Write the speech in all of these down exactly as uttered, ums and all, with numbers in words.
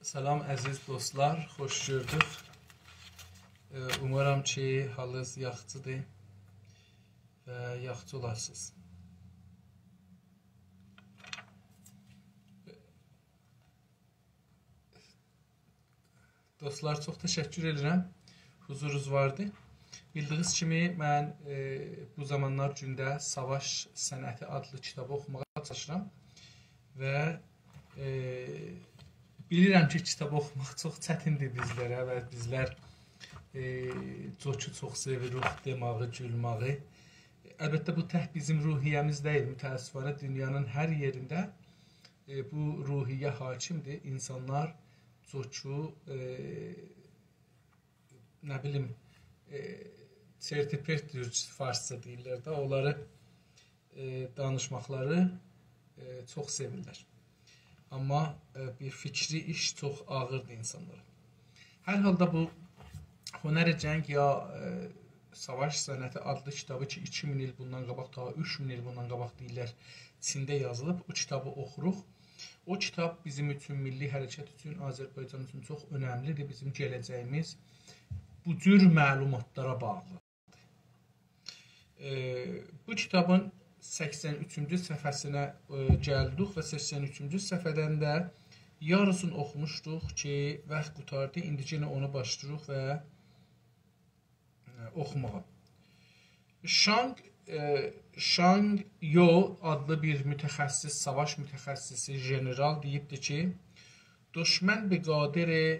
سلام عزیز دوستلار، خوش گؤردوک. ائ، اومارام کی، حالینیز یاخشیدیر و یاخشی اولاسینیز. دوستلار، چوخ تشکر ائدیرم. حضورونوز واردی. بیلدیگینیز کیمی، من، ائ، بو زامانلار گونده ساواش صنعتی آدلی کیتابی اوخوماغا چالیشیرام و، ائ، بیلیرم کی، کیتاب اوخوماق چوخ چتیندیر بیزلره و بیزلر، ائ، جوکو چوخ سئویریک، دئماغی، گولماغی. البته، بو تک بیزیم روحیه‌میز دئییل. متأسفانه دونیانین هر یئرینده، ائ، بو روحیه حاکیمدیر. اینسانلار جوکو، ائ، نه بیلیم، ائ، چرت و پرت دئییر، فارسجا دئییرلر ده، اونلاری، ائ، دانیشماقلاری، ائ، چوخ سئویرلر. آمما، ائ، بیر فیکری ایش چوخ آغیردیر اینسانلارا. هر حالدا بو هنر جنگ یا، ائ، ساواش صنعتی آدلی کیتابی کی، ایکی مین ایل بوندان قاباق، تا اوچ مین ایل بوندان قاباق دئییرلر، چینده یازیلیب، او کیتابی اوخوروق. او کیتاب بیزیم اوچون، میللی حرکت اوچون، آذربایجان اوچون چوخ اؤنملیدیر. بیزیم گله‌جه‌ییمیز بو جور معلوماتلارا باغلیدیر. ائ، بو کیتابین سکسن اوچونجو صفحه‌سینه، ائ، گلدیک و سکسن اوچونجو صفحه‌دن ده یاریسینی اوخوموشدوق کی، واخت قوتاردی. ایندی یئنه اونو باشلاییریق و، ائ، اوخوماغا. شانگ، ائ، شانگ یو آدلی بیر متخصص، ساواش متخصصی، ژنرال دئییبدی کی، دشمن به قادر،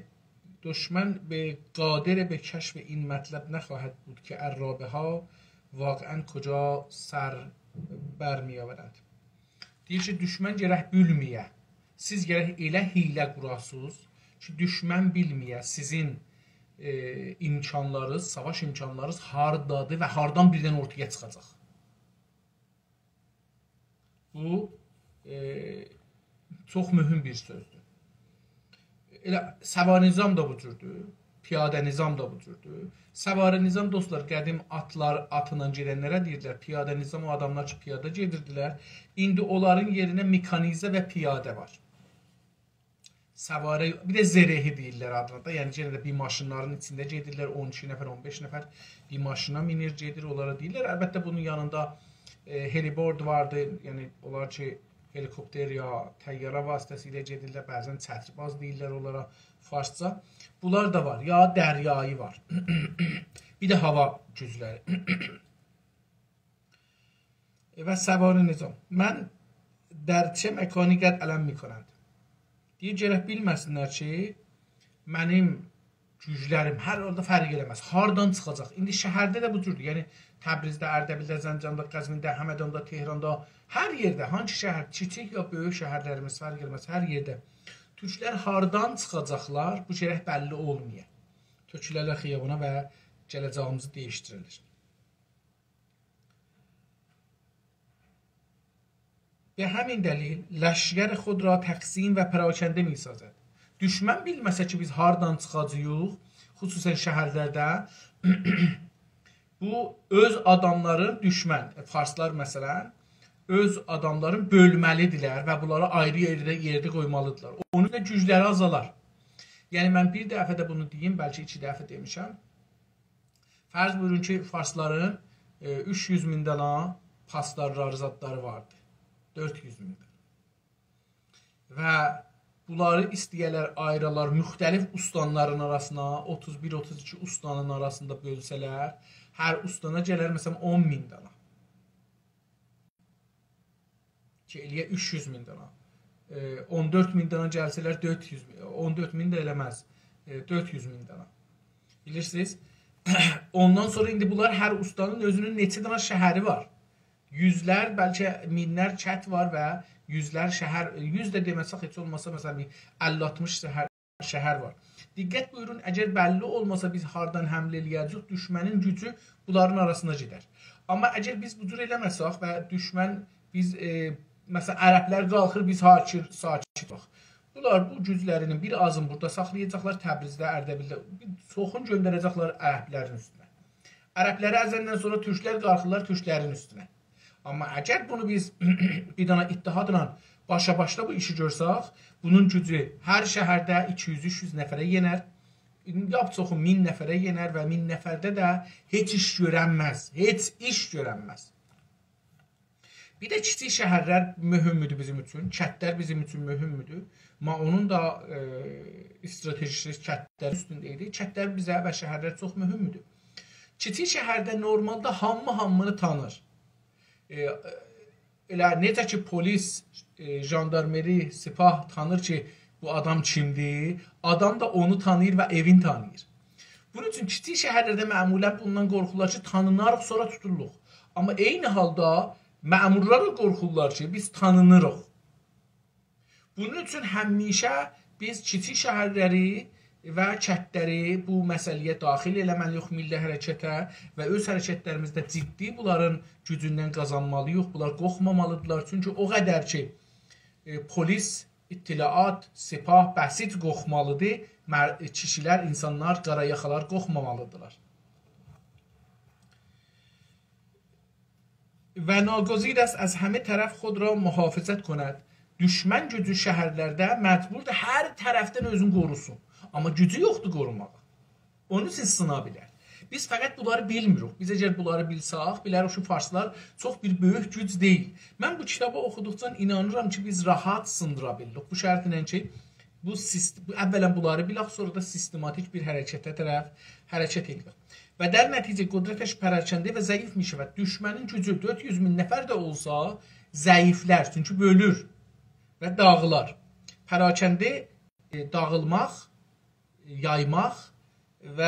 دشمن به قادر به کشف این مطلب نخواهد بود که عرابه‌ها واقعاً کجا سر برمی‌آورند. دئییر کی، دوشمن گرک بیلمه‌یه. سیز گرک ائله حیله قوراسینیز کی، دوشمن بیلمه‌یه سیزین، ائ، امکانلارینیز، ساواش امکانلارینیز هاردادیر و هاردان بیردن اورتایا چیخاجاق. بو، ائ، چوخ مهم بیر سؤزدور. ائله سوار نظام دا بو جوردور، پیاده نظام دا بو جوردور. سوار نظام، دوستلار، قدیم آتلار، آتلا گئدنلره دئییردیلر پیاده نظام، او آداملار کی، پیاده گئدیردیلر. ایندی اونلارین یئرینه مکانیزه و پیاده وار. سواره، بیر ده زرهی دئییرلر آدینا دا. یعنی، یئنه ده بیر ماشینلارین ایچینده گئدیرلر، اون ایکی نفر، اون بئش نفر بیر ماشینا مینیر، گئدیر، اونلارا دئییرلر. البته، بونون یانیندا، ائ، هلیبورد واردی، یعنی اونلار کی، هلیکوپتر یا طیاره واسطه‌سیله گئدیرلر، بعضاً چترباز دئییرلر اونلارا فارسجا. بونلار دا وار، یا دریایی وار. بیر ده هاوا گوجلری. و سوار نظام. من در چه مکانی قد علم می‌کنند؟ دئییر، گرک بیلمه‌سینلر کی، منیم گوجلریم هر حالدا فرق ائله‌مز. هاردان چیخاجاق؟ ایندی شهرده ده بو جوردور. یعنی، تبریزده، اردبیلده، زنجاندا، قزوینده، همداندا، تهراندا، هر یئرده، هانسی شهر، کیچیک یا بؤیوک شهرلریمیز فرق ائله‌مز، هر یئرده تورکلر هاردان چیخاجاقلار، بو گرک بللی اولمایا. تؤکولرلر خیابانا و گله‌جه‌ییمیزی دییشدیررلر. به همین دلیل لشکر خود را تقسیم و پراکنده می‌سازد. دوشمن بیلمه‌سه کی، بیز هاردان چیخاجاغیق، خصوصاً شهرلرده، بو اؤز آداملارین، دوشمن، فارسلار مثلاً، اؤز آداملارین بؤلمه‌لیدیرلر و بونلاری آیری یئرده، یئرده قویمالیدیرلار. اونون دا گوجلری آزالار. یعنی، من بیر دفعه ده بونو دئییم، بلکه ایکی دفعه دئمیشم. فرض بویورون کی، فارسلارین، ائ، اوچ یوز مین دانا پاسدارلاری، زادلاری واردی. دؤرد یوز مین دانا. و بونلاری ایسته‌یه‌لر آییرالار مختلف استانلارین آراسینا، اوتوز بیر، اوتوز ایکی استانین آراسیندا بؤلسه‌لر، هر استانا گلر، مثلاً، اون مین دانا. کی، ائله‌یه اوچ یوز مین دانا. ائ، اون دؤرد مین دانا گلسه‌لر، دؤرد یوز مین، اون دؤرد مین ده ائله‌مز. ائ، دؤرد یوز مین دانا. بیلیرسینیز؟ اوندان سونرا ایندی بونلار هر استانین اؤزونون نئچه دانا شهری وار. یوزلر، بلکه مینلر کت وار و یوزلر شهر، یوز ده دئمه‌سک، هئچ اولماسا، مثلاً، بیر اللی آلتمیش شهر شهر وار. دقت بویورون، اگر بللی اولماسا بیز هاردان حمله ائله‌یه‌جه‌ییک، دوشمنین گوجو بونلارین آراسینا گئدر. آمما اگر بیز بو جور ائله‌مه‌سک و دوشمن، بیز، ائ، مثلاً، عربلر قالخیر، بیز حاکیر، ساکت باخ. بونلار بو گوجلرینین بیر آزین بورادا ساخلایاجاقلار، تبریزده، اردبیلده، بیر چوخون گؤندره‌جکلر عربلرین اوستونه. عربلری ازندن سونرا تورکلر قالخیرلار تورکلرین اوستونه. آمما اگر بونو بیز بیر دانا اتحادلا باشاباشدا بو ایشی گؤرسک، بونون گوجو هر شهرده ایکی یوز، اوچ یوز نفره یئنر. لاپ چوخو مین نفره یئنر و مین نفرده ده هئچ ایش گؤرنمز. هئچ ایش گؤرنمز. بیر ده کیچیک شهرلر مهمدور بیزیم اوچون. کندلر بیزیم اوچون مهمدور. آمما اونون دا، ائ، استراتژیسی کندلر اوستونده ایدی. کندلر بیزه و شهرلر چوخ مهمدور. کیچیک شهرده نورمالدا هامی هامینی تانیر. ائ، ائله نئجه کی پلیس، ائ، ژاندارمری، سپاه تانیر کی بو آدام کیمدیر، آدام دا اونو تانیییر و ائوین تانیییر. بونون اوچون کیچیک شهرلرده معمولا بوندان قورخورلار کی تانیناریق، سونرا توتولوروق. آمما عینی حالدا مأمورلار دا قورخورلار کی بیز تانینیریق. بونون اوچون همیشه بیز کیچیک شهرلری و کندلری بو مسئله‌یه داخیل ائله‌مه‌لی‌ییک، میللی حرکته، و اؤز حرکتلریمیزده جدی بونلارین گوجوندن قازانمالی‌ییق. بونلار قورخمامالیدیرلار. چونکی او قدر کی، ائ، پلیس، اطلاعات، سپاه، بسیج قورخمالیدیر، مر-، کیشیلر، اینسانلار، قارایاخالار قورخمامالیدیرلار. و ناگزیر است از همه طرف خود را محافظت کند. دوشمن گوجو شهرلرده مجبوردور هر طرفدن اؤزونو قوروسون. آمما گوجو یوخدور قوروماغا. اونون اوچون سینا بیلر. بیز فقط بونلاری بیلمیریک. بیز اگر بونلاری بیلسک، بیلریک کی فارسلار چوخ بیر بؤیوک گوج دئییل. من بو کیتابی اوخودوقجا اینانیرام کی بیز راحت سیندیرا بیلیریک. بو شرطله کی بو سیست-، بو، اولا بونلاری بیلک، سونرا دا سیستماتیک بیر حرکته طرف حرکت ائدک. و در نتیجه قدرتش پراکنده و ضعیف می‌شود. دوشمنین گوجو دؤرد یوز مین نفر ده اولسا، ضعیفلر، چونکی بؤلور و داغیلار. پراکنده، ائ، داغیلماق، یایماق و،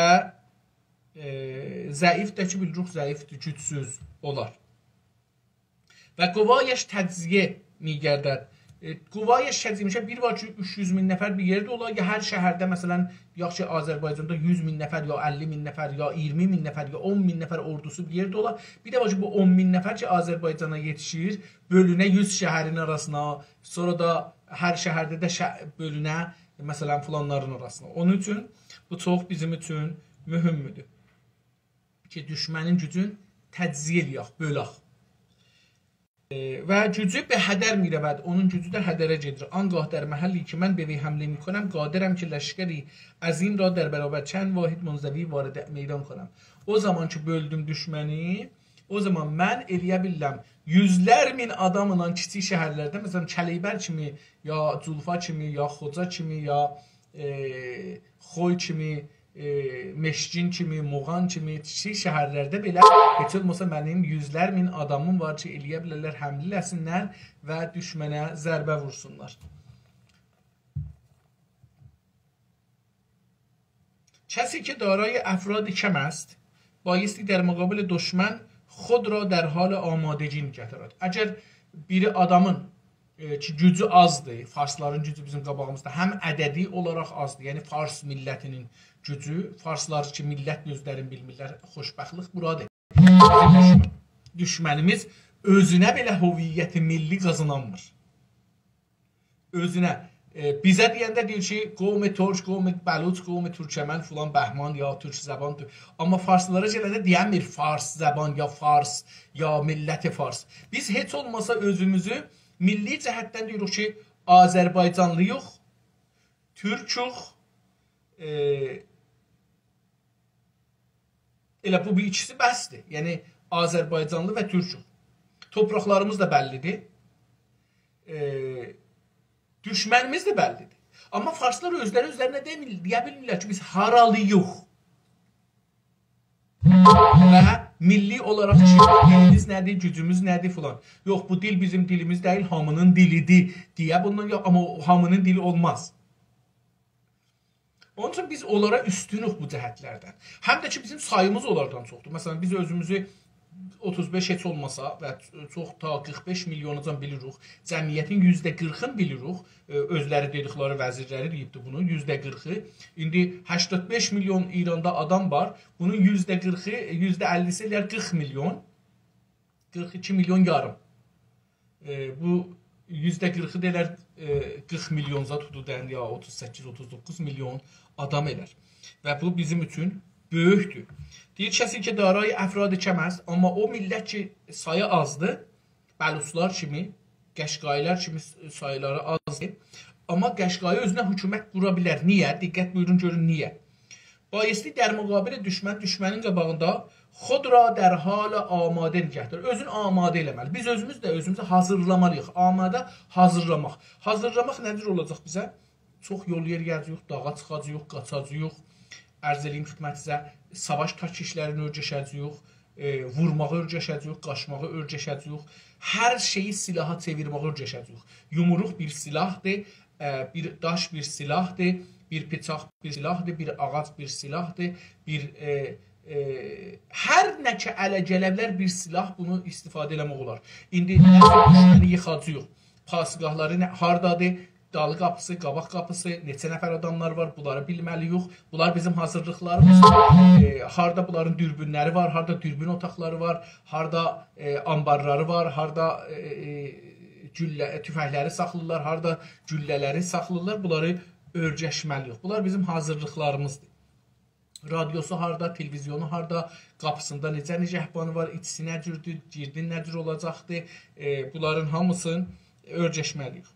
ائ، ضعیف ده کی بیلیریک، ضعیفدیر، گوجسوز اولار. و قوایش تجزیه می‌گردد. ائ، قوایش تجزیه می‌شه، بیر وار کی اوچ یوز مین نفر بیر یئرده اولا، یا هر شهرده، مثلا، یاخشی، آذربایجاندا یوز مین نفر، یا اللی مین نفر، یا ایگیرمی مین نفر، یا اون مین نفر اوردوسو بیر یئرده اولا. بیر ده وار کی بو اون مین نفر کی آذربایجانا یئتیشیر، بؤلونه یوز شهرین آراسینا، سونرا دا هر شهرده ده شه-، بؤلونه، مثلا، فلانلارین آراسینا. اونون اوچون بو چوخ بیزیم اوچون مهمدور کی دوشمنین گوجون تجزیه ائله‌یک، بؤلک. ائ، و گوجو به هدر می‌رود. اونون گوجو ده هدره گئدیر. آنگاه در محلی که من به وی حمله می‌کنم، قادرم که لشکری عظیم را در برابر چند واحد منزوی وارد میدان کنم. او زامان کی بؤلدوم دوشمنی، او زامان من ائله‌یه بیلیرم یوزلر مین آداملا کیچیک شهرلرده، مثلا، کلیبر کیمی، یا جولفا کیمی، یا خوجا کیمی، یا، ائ، خوی کیمی، ائ، مشکین کیمی، موغان کیمی کیچیک شهرلرده بئله هئچ اولماسا منیم یوزلر مین آدامیم وار کی ائله‌یه بیلرلر حمله ائله‌سینلر و دوشمنه ضربه وورسونلار. کسی که دارای افراد کم است، بایستی در مقابل دشمن خود را در حال آمادگی نگه دارد. اگر بیری آدامین، ائ، کی گوجو آزدیر، فارسلارین گوجو بیزیم قاباغیمیزدا هم عددی اولاراق آزدیر، یعنی فارس میللتینین گوجو، فارسلار کی میللت اؤزلرینی بیلمیرلر، خوشبختلیک بورادیر. دوشمنیمیز اؤزونه بئله هویت میللی قازانانمیر. اؤزونه، ائ، بیزه دئینده دئییر کی قوم ترک، قوم بلوچ، قوم ترکمن، فلان بهمان، یا ترک زبان، تور-، آمما فارسلارا گلنده دئیه‌میر فارس زبان، یا فارس، یا میللت فارس. بیز هئچ اولماسا اؤزوموزو میللی جهتدن دئییریک کی آذربایجانلی‌ییق، تورکوخ، ائ، ائله بو، بو ایکیسی بسدیر. یعنی آذربایجانلی و تورکوخ. توپراقلاریمیز دا بللی‌دیر. ائ، دوشمنیمیز ده بللی‌دیر. آمما فارسلار اؤزلری اؤزلرینه دئمیل-، دئیه بیلمیرلر کی بیز هارالی‌ییق. و میللی اولاراق کی دیلیمیز نه‌دیر، گوجوموز نه‌دیر فلان. یوخ، بو دیل بیزیم دیلیمیز دئییل، هامینین دیلی‌دیر دئیه بوندان، یوخ، آمما او هامینین دیلی اولماز. اونون اوچون بیز اونلارا اوستونوک بو جهتلردن. هم ده کی بیزیم ساییمیز اونلاردان چوخدور. مثلا بیز اؤزوموزو اوتوز بئش هئچ اولماسا و چوخ، تا قیرخ بئش میلیوناجان بیلیریک. جمعیتین یوزده قیرخین بیلیریک. ائ، اؤزلری دئدیکلری، وزیرلری دئییبدی بونو، یوزده قیرخی. ایندی هشتاد بئش میلیون ایراندا آدام وار. بونون یوزده قیرخی، یوزده اللی‌سی ائله‌یر قیرخ میلیون. قیرخ ایکی میلیون یاریم. ائ، بو یوزده قیرخی دا ائله‌یر، ائ، قیرخ میلیون زاد حدوداً، یا اوتوز سککیز، اوتوز دوققوز میلیون آدام ائله‌یر. و بو بیزیم اوچون بؤیوکدور. دئییر، کسی که دارای افراد کم است، آمما او میللت کی سایی آزدیر، بلوچلار کیمی، قشقایی‌لر کیمی سایلاری آزدیر. آمما قشقایی اؤزونه حکومت قورا بیلر. نییه؟ دقت بویورون، گؤرون نییه. بایستی در مقابل دشمن، دشمنین قاباغیندا خود را در حال آماده نگه دار. اؤزون آماده ائله‌مه‌لی. بیز اؤزوموز ده اؤزوموزو حاضیرلامالی‌ییق. آماده، حاضیرلاماق. حاضیرلاماق نه‌دیر اولاجاق بیزه؟ چوخ یول یئر گزه‌جه‌ییک، داغا چیخاجاغیق، قاچاجاغیق. عرض ائله‌ییم خدمتینیزه، ساواش تاکتیکلرینی اؤیرشه‌جه‌ییک، ائ، وورماغی اؤیرشه‌جه‌ییک، قاچماغی اؤیرشه‌جه‌ییک. هر شئیی سلاحا چئویرمه‌یی اؤیرشه‌جه‌ییک. یومروق بیر سلاحدیر، ائ، بیر داش بیر سلاحدیر، بیر بیچاق بیر سلاحدیر، بیر آغاج بیر سلاحدیر، بیر، ائ، ائ، هر نه کی اله گله بیلر بیر سلاح، بونو استفاده ائله‌مک اولار. ایندی دشمنی ییخاجاغیق. پاسگاهلاری نه، هاردادیر؟ دالی قاپیسی، قاباق قاپیسی، نئچه نفر آداملار وار، بونلاری بیلمه‌لی‌ییک. بونلار بیزیم حاضیرلیقلاریمیز. ائ، هاردا بونلارین دوربینلری وار، هاردا دوربین اوتاقلاری وار، هاردا، ائ، آنبارلاری وار، هاردا، ائ، ائ، گولله، توفنگلری ساخلاییرلار، هاردا گولله‌لری ساخلاییرلار. بونلاری اؤیرشمه‌لی‌ییک. بونلار بیزیم حاضیرلیقلاریمیزدیر. رادیوسو هاردا، تلویزیونو هاردا، قاپیسیندا نئچه نگهبانی وار، ایچیسی نه جوردور، گیردین نه جور اولاجاقدیر، ائ، بونلارین هامیسینی اؤیرشمه‌لی‌ییک.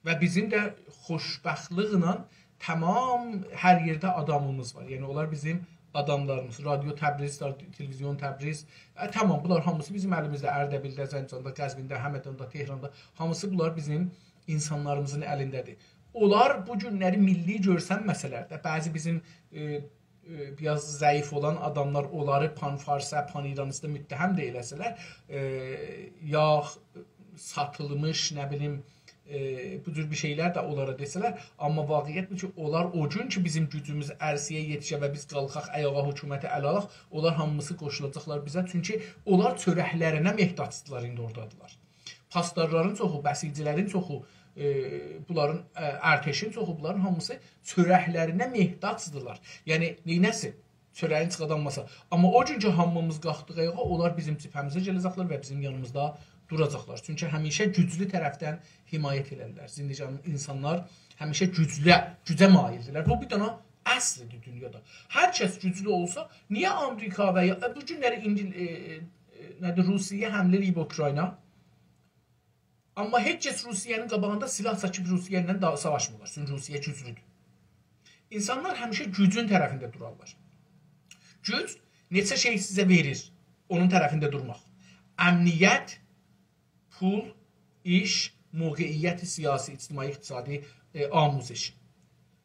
و بیزیم ده خوشبختلیکله تمام هر یئرده آدامیمیز وار. یعنی اونلار بیزیم آداملاریمیز. رادیو تبریز، رادیو، تلویزیون تبریز، ائ، تمام، بونلار هامیسی بیزیم الیمیزده. اردبیلده، زنجاندا، قزوینده، همداندا، تهراندا، هامیسی بونلار بیزیم اینسانلاریمیزین الینده‌دیر. اونلار بو گونلری میللی گؤرسنمه‌سه‌لر ده، بعضی بیزیم، ائ، ائ، بیر آز ضعیف اولان آداملار اونلاری پان‌فارسه، پان‌ایرانیسته متهم ده ائله‌سه‌لر، ائ، یا ساتیلمیش، نه بیلیم، ائ، بو جور بیر شئیلر ده اونلارا دئسه‌لر، آمما واقعیت بو کی، اونلار او گون کی، بیزیم گوجوموز عرصه‌یه یئتیشه و بیز قالخاق آیاغا، حکومتی اله آلاق، اونلار هامیسی قوشولاجاقلار بیزه. چونکی اونلار چؤرکلرینه محتاجدیلار، ایندی اوردادیلار. پاسدارلارین چوخو، بسیجی‌لرین چوخو، ائ، بونلارین، ائ، ارتشین چوخو، بونلارین هامیسی چؤرکلرینه محتاجدیلار. یعنی، نئینه‌سین؟ چؤره‌یین چیخادان ماسا. آمما او گون کی، هامیمیز قالخدیق آیاغا، اونلار بیزیم جبهه‌میزه گله‌جکلر و بیزیم یانیمیزدا دوراجاقلار. چونکی همیشه گوجلو طرفدن حمایت ائله‌دیلر. زندگان اینسانلار همیشه گوجلویه، گوجه مایلدیرلر. بو بیر دنه اصلی‌دیر دونیادا. هر کس گوجلو اولسا، نییه آمریکا و یا، ائ، بو گونلری اینگیل-، ائ، ائ، نه‌دیر، روسیه حمله ائله‌ییب اوکراینا؟ آمما هئچ کس روسیه‌نین قاباغیندا سلاح چکیب روسیه ایله دا ساواشمیر. چونکی روسیه گوجلودور. اینسانلار همیشه گوجون طرفینده دورارلار. گوج نئچه شئی سیزه وئریر، اونون طرفینده دورماق. امنیت، پول، ایش، موقعیت سیاسی، اجتماعی، اقتصادی، ائ، آموزش.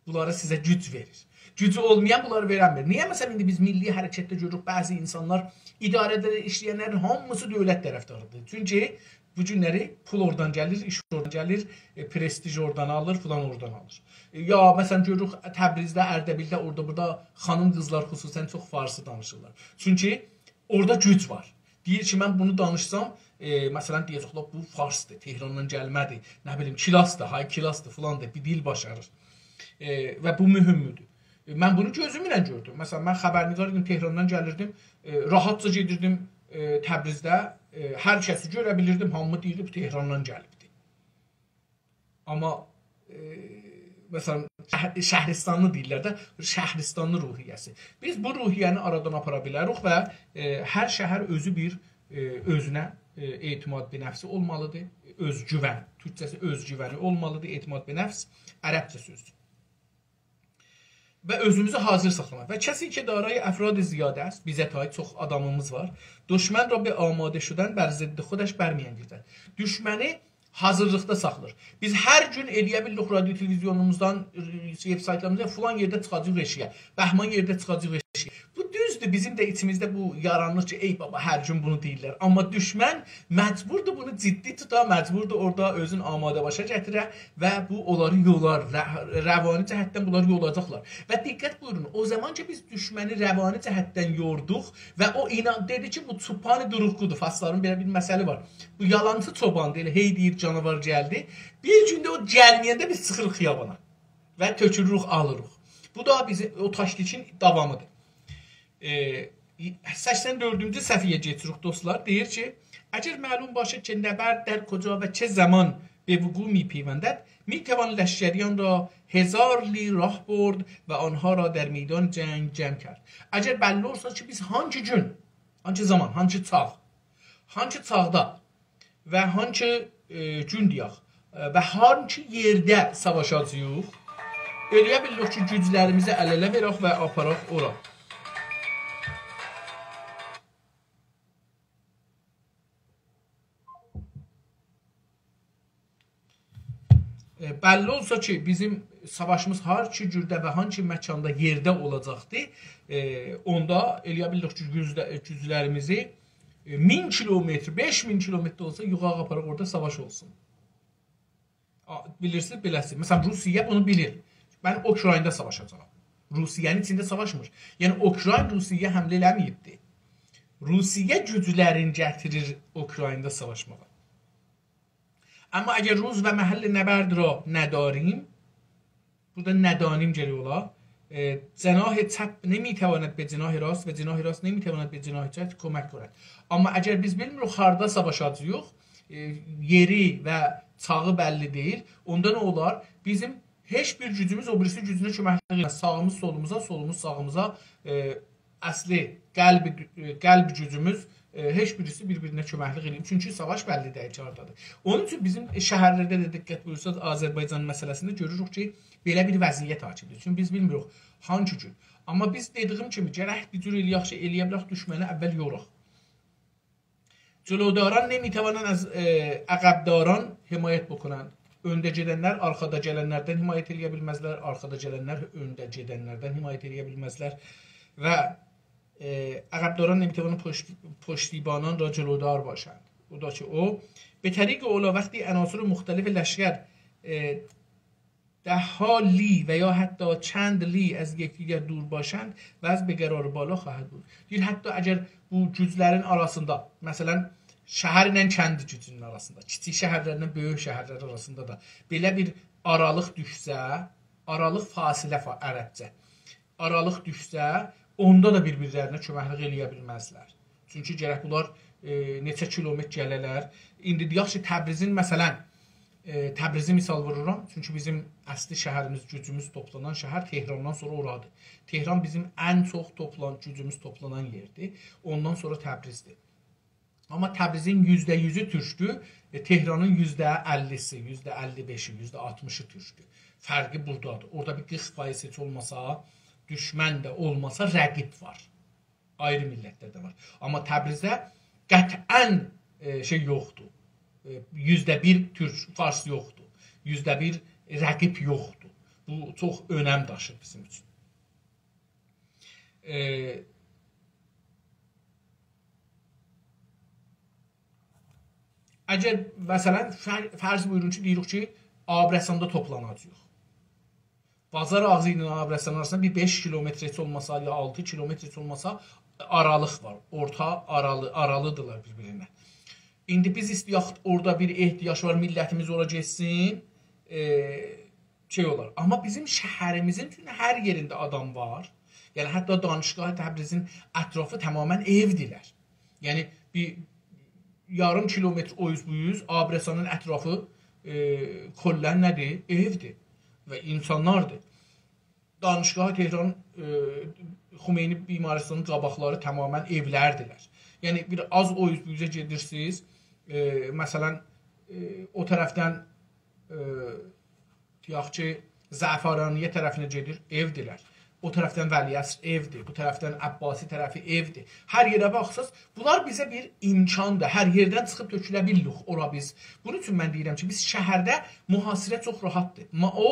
بونلاری سیزه گوج وئریر. گوجو اولمایان بونلاری وئرنمیر. نییه، مثلا، ایندی بیز میللی حرکتده گؤروروک، بعضی اینسانلار، اداره‌ده ایشله‌ینلرین هامیسی دؤولت طرفداریدیر؟ چونکی بو گونلری پول اورادان گلیر، ایش اورادان گلیر، ائ، پرستیژ اورادان آلیر، فلان اورادان آلیر. ائ، یا، مثلا، گؤروروک، تبریزده، اردبیلده، اورادا، بورادا خانیم قیزلار خصوصا چوخ فارسی دانیشیرلار. چونکی اورادا گوج وار. دئییر کی، من بونو دانیشسام، ائ، مثلا، دئیه‌جکلر، «بو فارسدیر، تهراندان گلمه‌دیر، نه بیلیم، کلاسدیر، های کلاسدیر، فلاندیر، بیر دیل باشاریر.» ائ، و بو مهمدور. ائ، من بونو گؤزومله گؤردوم. مثلا، من خبرنگار ایدیم، تهراندان گلیردیم، ائ، راحتجا گئدیردیم، ائ، تبریزده، ائ، هر کسی گؤره بیلیردیم، هامی دئییردی، «بو تهراندان گلیبدیر.» آمما، ائ، مثلا، شهر-، شهرستانلی دئییرلر ده، شهرستانلی روحیه‌سی. بیز بو روحیه‌نی آرادان آپارا بیلریک و، ائ، هر شهر اؤزو بیر، ائ، اؤزونه، ائ، اعتماد به نفسی اولمالیدیر. اؤزگوون، تورکجه‌سی اؤزگوونی اولمالیدیر، اعتماد به نفس عربجه سؤزدور. و اؤزوموزو حاضر ساخلاماق. و کسی که دارای افراد زیاد است، بیزه تای چوخ آدامیمیز وار، دشمن را به آماده شدن بر ضد خودش برمی‌انگیزد. دشمنی حاضرلیقدا ساخلاییر. بیز هر گون ائله‌یه بیلریک رادیو تلویزیونوموزدان، ائ، وب‌سایتلاریمیزدان فلان یئرده چیخاجاغیق ائشییه، بهمان یئرده چیخاجاغیق ائشییه. بو دوزدور، بیزیم ده ایچیمیزده بو یارانیر کی، ای بابا، هر گون بونو دئییرلر. آمما دشمن مجبوردور بونو جدی توتا، مجبوردور اورادا اؤزون آماده باشا گتیره و بو اونلاری یولار، ر-، روانی جهتدن بونلاری یولاجاقلار. و دقت بویورون، او زامان کی، بیز دشمنی روانی جهتدن یوردوق و او اینان-، دئدی کی، بو چوپان دروغگودور. فارسلارین بئله بیر مثلی وار. بو یالانچی چوباندیر، ائله هئی دئییر، جاناوار گلدی. بیر گون ده او گلمه‌ینده بیز چیخیریق خیابانا و تؤکولوروک، آلیریق. بو دا بیزیم او تاکتیکین داوامیدیر. ائ، سکسن دؤردونجو صفحه‌یه کئچیریک، دوستلار. دئییر کی، «اگر معلوم باشد که نبرد در کجا و چه زمان به وقوع می‌پیوندد، می‌توان لشکریان را هزار لی راه برد و آنها را در میدان جنگ جمع کرد.» اگر بللی اولسا کی، بیز هانگی گون، هانگی زامان، هانگی چاغ، هانگی چاغدا و هانگی، ائ، گون دئیک، ائ، و هانسی یئرده ساواشاجاغیق، ائلیه بیلیریک کی، گوجلریمیزی ال-اله وئرک و آپاراق اورا. ائ، بللی اولسا کی، بیزیم ساواشیمیز هانسی جورده و هانسی مکاندا، یئرده اولاجاقدی، ائ، اوندا ائلیه بیلیریک کی، گوجله-، گوجلریمیزی، ائ، مین کیلومتر، بئش مین کیلومتر ده اولسا یوخاری آپاراق اورادا ساواش اولسون. آ، بیلیرسینیز، بئله‌سی. مثلا، روسیه بونو بیلیر. من اوکرایندا ساواشاجاغام. روسیه‌نین ایچینده ساواشمیر. یعنی، اوکراین روسیه‌یه حمله ائله‌مه‌ییبدی. روسیه گوجلرینی گتیریر اوکرایندا ساواشماغا. اما اگر روز و محل نبرد را نداریم، بورادا «ندانیم» گرک اولا. ائ، جناح چپ نمی‌تواند به جناح راست و جناح راست نمی‌تواند به جناح چپ کمک کند. اما اگر بیز بیلمیریک هاردا ساواشاجاغیق، ائ، یئری و چاغی بللی دئییل، اوندا نه اولار؟ بیزیم هئچ بیر گوجوموز او بیریسی گوجونه کؤمکلیک ائله‌مز. ساغیمیز سولوموزا، سولوموز ساغیمیزا، ائ، اصلی قلب، قلب گوجوموز، ائ، هئچ بیریسی بیر-بیرینه کؤمکلیک ائله‌ییب. چونکی ساواش بللی دئییل کی، هاردادیر. اونون اوچون بیزیم، ائ، شهرلرده ده دقت بویورسانیز، آذربایجان مسئله‌سینده گؤروروک کی، بئله بیر وضعیت حاکمدیر. چونکی بیز بیلمیریک هانسی گون. اما بیز دئدیییم کیمی، گرک بیر جور ائله‌یک کی، ائلیه بیلک دوشمنی اول یوراق. جلوداران نمی‌توانند از، اه، عقب‌داران حمایت بکنند. اؤنده گئدنلر آرخادا گلنلردن حمایت ائلیه بیلمزلر، آرخادا گلنلر اؤنده گئدنلردن حمایت ائلیه بیلمزلر. و، اه، عقب‌داران نمی‌توانند پشت، پشتیبانان را جلودار باشند. او دا کی، او، به طریق اولا وقتی عناصر مختلف لشکر، اه، ده‌ها لی و یا حتی چند لی از یکدیگر دور باشند، وضع به قرار بالا خواهد بود. دئییر، حتی اگر بو گوجلرین آراسیندا، مثلا، شهرله کند گوجونون آراسیندا، کیچیک شهرلرله بؤیوک شهرلر آراسیندا دا بئله بیر آرالیق دوشسه، آرالیق فاصله فا-، عربجه، آرالیق دوشسه، اوندا دا بیر-بیرلرینه کؤمکلیک ائلیه بیلمزلر. چونکی گرک بونلار، ائ، نئچه کیلومتر گله‌لر. ایندی دئیک کی، تبریزین، مثلا، ائ، تبریزی مثال وورورام. چونکی بیزیم اصلی شهریمیز، گوجوموز توپلانان شهر تهراندان سونرا اورادیر. تهران بیزیم ان چوخ توپلان-، گوجوموز توپلانان یئردیر. اوندان سونرا تبریزدیر. اما تبریزین یوزده یوزو تورکدور، ائ، تهرانین یوزده اللی‌سی، یوزده اللی بئشی، یوزده آلتمیشی تورکدور. فرقی بورادادیر. اورادا بیر قیرخ فایز هئچ اولماسا، دوشمن ده اولماسا، رقیب وار. آیری میللتلر ده وار. اما تبریزده قطعا، ائ، شئی یوخدور. ائ، یوزده بیر تورک، فارس یوخدور. یوزده بیر رقیب یوخدور. بو چوخ اؤنم داشیر بیزیم اوچون. ائ، اگر، مثلا، فر-، فرض بویورون کی، دئییریک کی، آبرساندا توپلاناجاغیق. بازار آغزی ایله آبرسان آراسیندا بیر بئش کیلومتر هئچ اولماسا، یا آلتی کیلومتر هئچ اولماسا، آرالیق وار. اورتا آرالی، آرالیدیرلار بیر-بیرینه. ایندی بیز ایسته‌یک، اورادا بیر احتیاج وار، میللتیمیز اورا گئتسین، ائ، شئی اولار. اما بیزیم شهریمیزین اوچون هر یئرینده آدام وار. یعنی، حتی دانشگاه تبریزین اطرافی تماما ائودیرلر. یعنی، بیر یاریم کیلومتر او اوز بو اوز، آبرسانین اطرافی، ائ، کلاً نه‌دیر؟ ائودیر و اینسانلاردیر. دانشگاه تهران، ائ، خمینی بیمارستانین قاباقلاری تماما ائولردیلر. یعنی، بیر آز او اوز بو اوزه گئدیرسینیز، ائ، مثلا، ائ، او طرفدن، ائ، دئیک کی، زعفرانیه طرفینه گئدیر، ائودیرلر. او طرفدن ولیعصر ائودیر، بو طرفدن عباسی طرفی ائودیر. هر یئره باخساز، بونلار بیزه بیر امکاندیر. هر یئردن چیخیب تؤکوله بیلیریک اورا بیز. بونون اوچون من دئییرم کی، بیز شهرده محاصره چوخ راحتدیر. اما او،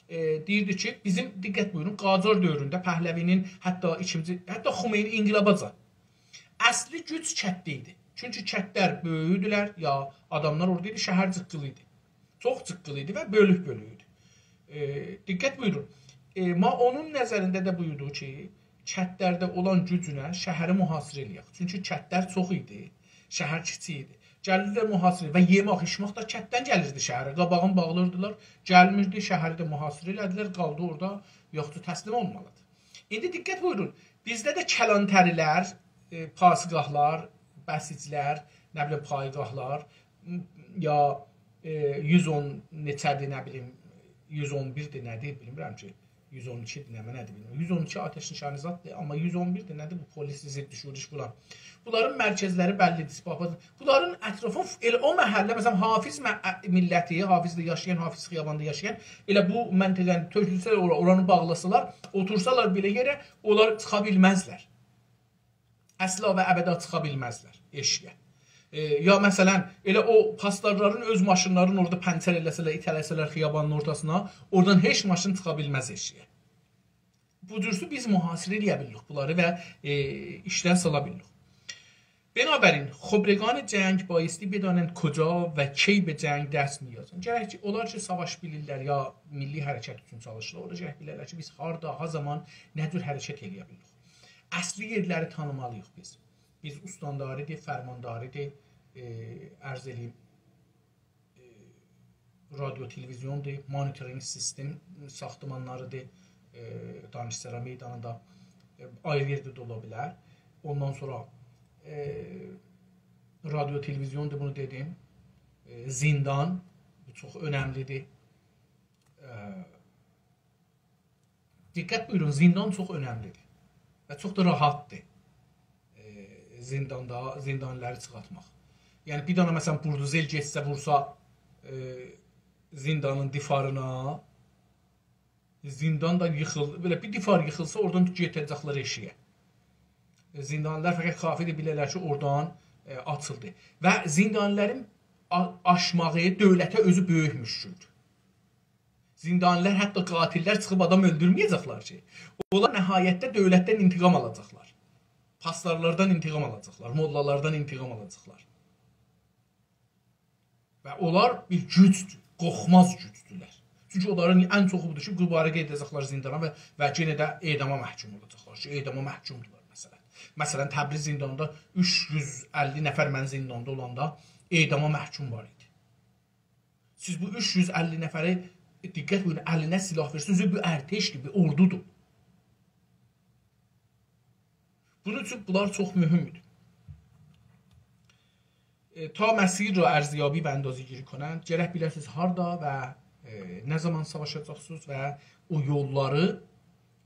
ائ، دئییردی کی، بیزیم، دقت بویورون، قاجار دؤورونده پهلوی‌نین، حتی ایکینجی، حتی خمینی انقلاباجان اصلی گوج کتده ایدی. چونکی کتلر بؤیوک ایدیلر، یا آداملار اورادا ایدی، شهر جیققیلی ایدی. چوخ جیققیلی ایدی و بؤلوک-بؤلوک ایدی. ائ، دقت بویورون. ائ، مائونون نظرینده ده بو ایدی کی، کتلرده اولان گوجله شهری محاصره ائله‌یک. چونکی کتلر چوخ ایدی، شهر کیچیک ایدی. گلیرلر محاصره و یئمک، ایچمک ده کتدن گلیردی شهره. قاباغین باغلیردیلار، گلمیردی، شهری ده محاصره ائله‌دیلر، قالدی اورادا، یوخدور، تسلیم اولمالیدیر. ایندی دقت بویورون، بیزده ده کلانتری‌لر، ائ، پاسگاه‌لار، بسیج‌لر، نه بیلیم، پایگاه‌لار، م، یا، ائ، یوز اون نئچه‌دیر، نه بیلیم، یوز اون بیردیر، نه‌دیر، بیلمیرم کی، یوز اون ایکی نمنه‌دیر، بیلمیرم. یوز اون ایکی آتش‌نشانی زاددیر، آمما یوز اون بیر ده نه‌دیر بو، پلیس ضد شورش فلان. بونلارین مرکزلری بللی‌دیر، سپاه. بونلارین اطرافی ائله او محله، مثلا، حافظ م-، میللتی، حافظده یاشایان، حافظ خیاباندا یاشایان، ائله بو منطقه‌نی تؤکولسه اورا، اورانی باغلاسالار، اوتورسالار بئله یئره، اونلار چیخا بیلمزلر. اصلا و ابدا چیخا بیلمزلر ائشیگه. ائ، یا مثلا، ائله او پاسدارلارین اؤز ماشینلارینی اورادا پنچر ائله‌سه‌لر، ایته‌له‌سه‌لر خیابانین اورتاسینا، اورادان هئچ ماشین چیخا بیلمز ائشیگه. بو جورسو بیز محاصره ائله‌یه بیلیریک بونلاری و، ائ، ایشدن سالا بیلیریک. بنابراین، خبرگان جنگ بایستی بدانند کجا و کی به جنگ دست می‌یازند. گرک کی، اونلار کی، ساواش بیلیرلر، یا میللی حرکت اوچون چالیشیرلار، اونلار گرک بیلرلر کی، بیز هاردا، ها زامان، نه جور حرکت ائله‌یه بیلیریک. اصلی یئرلری تانیمالی‌ییق بیز. بیز استانداری‌دیر، فرمانداری‌دیر، ائ، عرض ائله‌ییم، ائ، رادیو تلویزیوندور، مانیتورینگ سیستم ساختمانلاری‌دیر، ائ، دانشسرا میدانیندا، ائ، آیری یئرده ده اولا بیلر. اوندان سونرا، ائ، رادیو تلویزیوندور، بونو دئدیم. ائ، زیندان، بو چوخ اؤنملی‌دیر. ائ، دقت بویورون، زیندان چوخ اؤنملی‌دیر و چوخ دا راحتدیر. ائ، زینداندا، زیندانی‌لری چیخارتماق. یعنی، بیر دنه، مثلا، بولدوزر گئتسه، وورسا، ائ، زیندانین دیوارینان، زیندان دا ییخیل-، بئله بیر دیوار ییخیلسا، اورادان گئده‌جکلر ائشیگه. ائ، زیندانی‌لر فقط کافی‌دیر بیله‌لر کی، اورادان، ائ، آچیلدی. و زیندانی‌لرین آ-، آشماغی دؤولته اؤزو بؤیوک مشکلدور. زیندانی‌لر، حتی قاتل‌لر چیخیب آدام اؤلدورمه‌یه‌جکلر کی. اونلار نهایتده دؤولتدن انتقام آلاجاقلار. پاسدارلاردان انتقام آلاجاقلار، موللالاردان انتقام آلاجاقلار. و اونلار بیر گوجدور، قورخماز گوجدورلر. چونکی اونلارین ان چوخو بودور کی، دوباره گئده‌جکلر زیندانا و، و یئنه ده اعداما محکوم اولاجاقلار کی، اعداما محکومدورلار، مثلا. مثلا، تبریز زیندانیندا اوچ یوز اللی نفر من زینداندا اولاندا اعداما محکوم وار ایدی. سیز بو اوچ یوز اللی نفری، دقت بویورون، الینه سلاح وئرسینیز، بو ارتشدیر، بیر اوردودور. بونون اوچون بونلار چوخ مهمدور. ائ، تا مسیر را ارزیابی و اندازه‌گیری کنند، گرک بیله‌سینیز هاردا و، ائ، نه زامان ساواشاجاقسینیز و او یوللاری،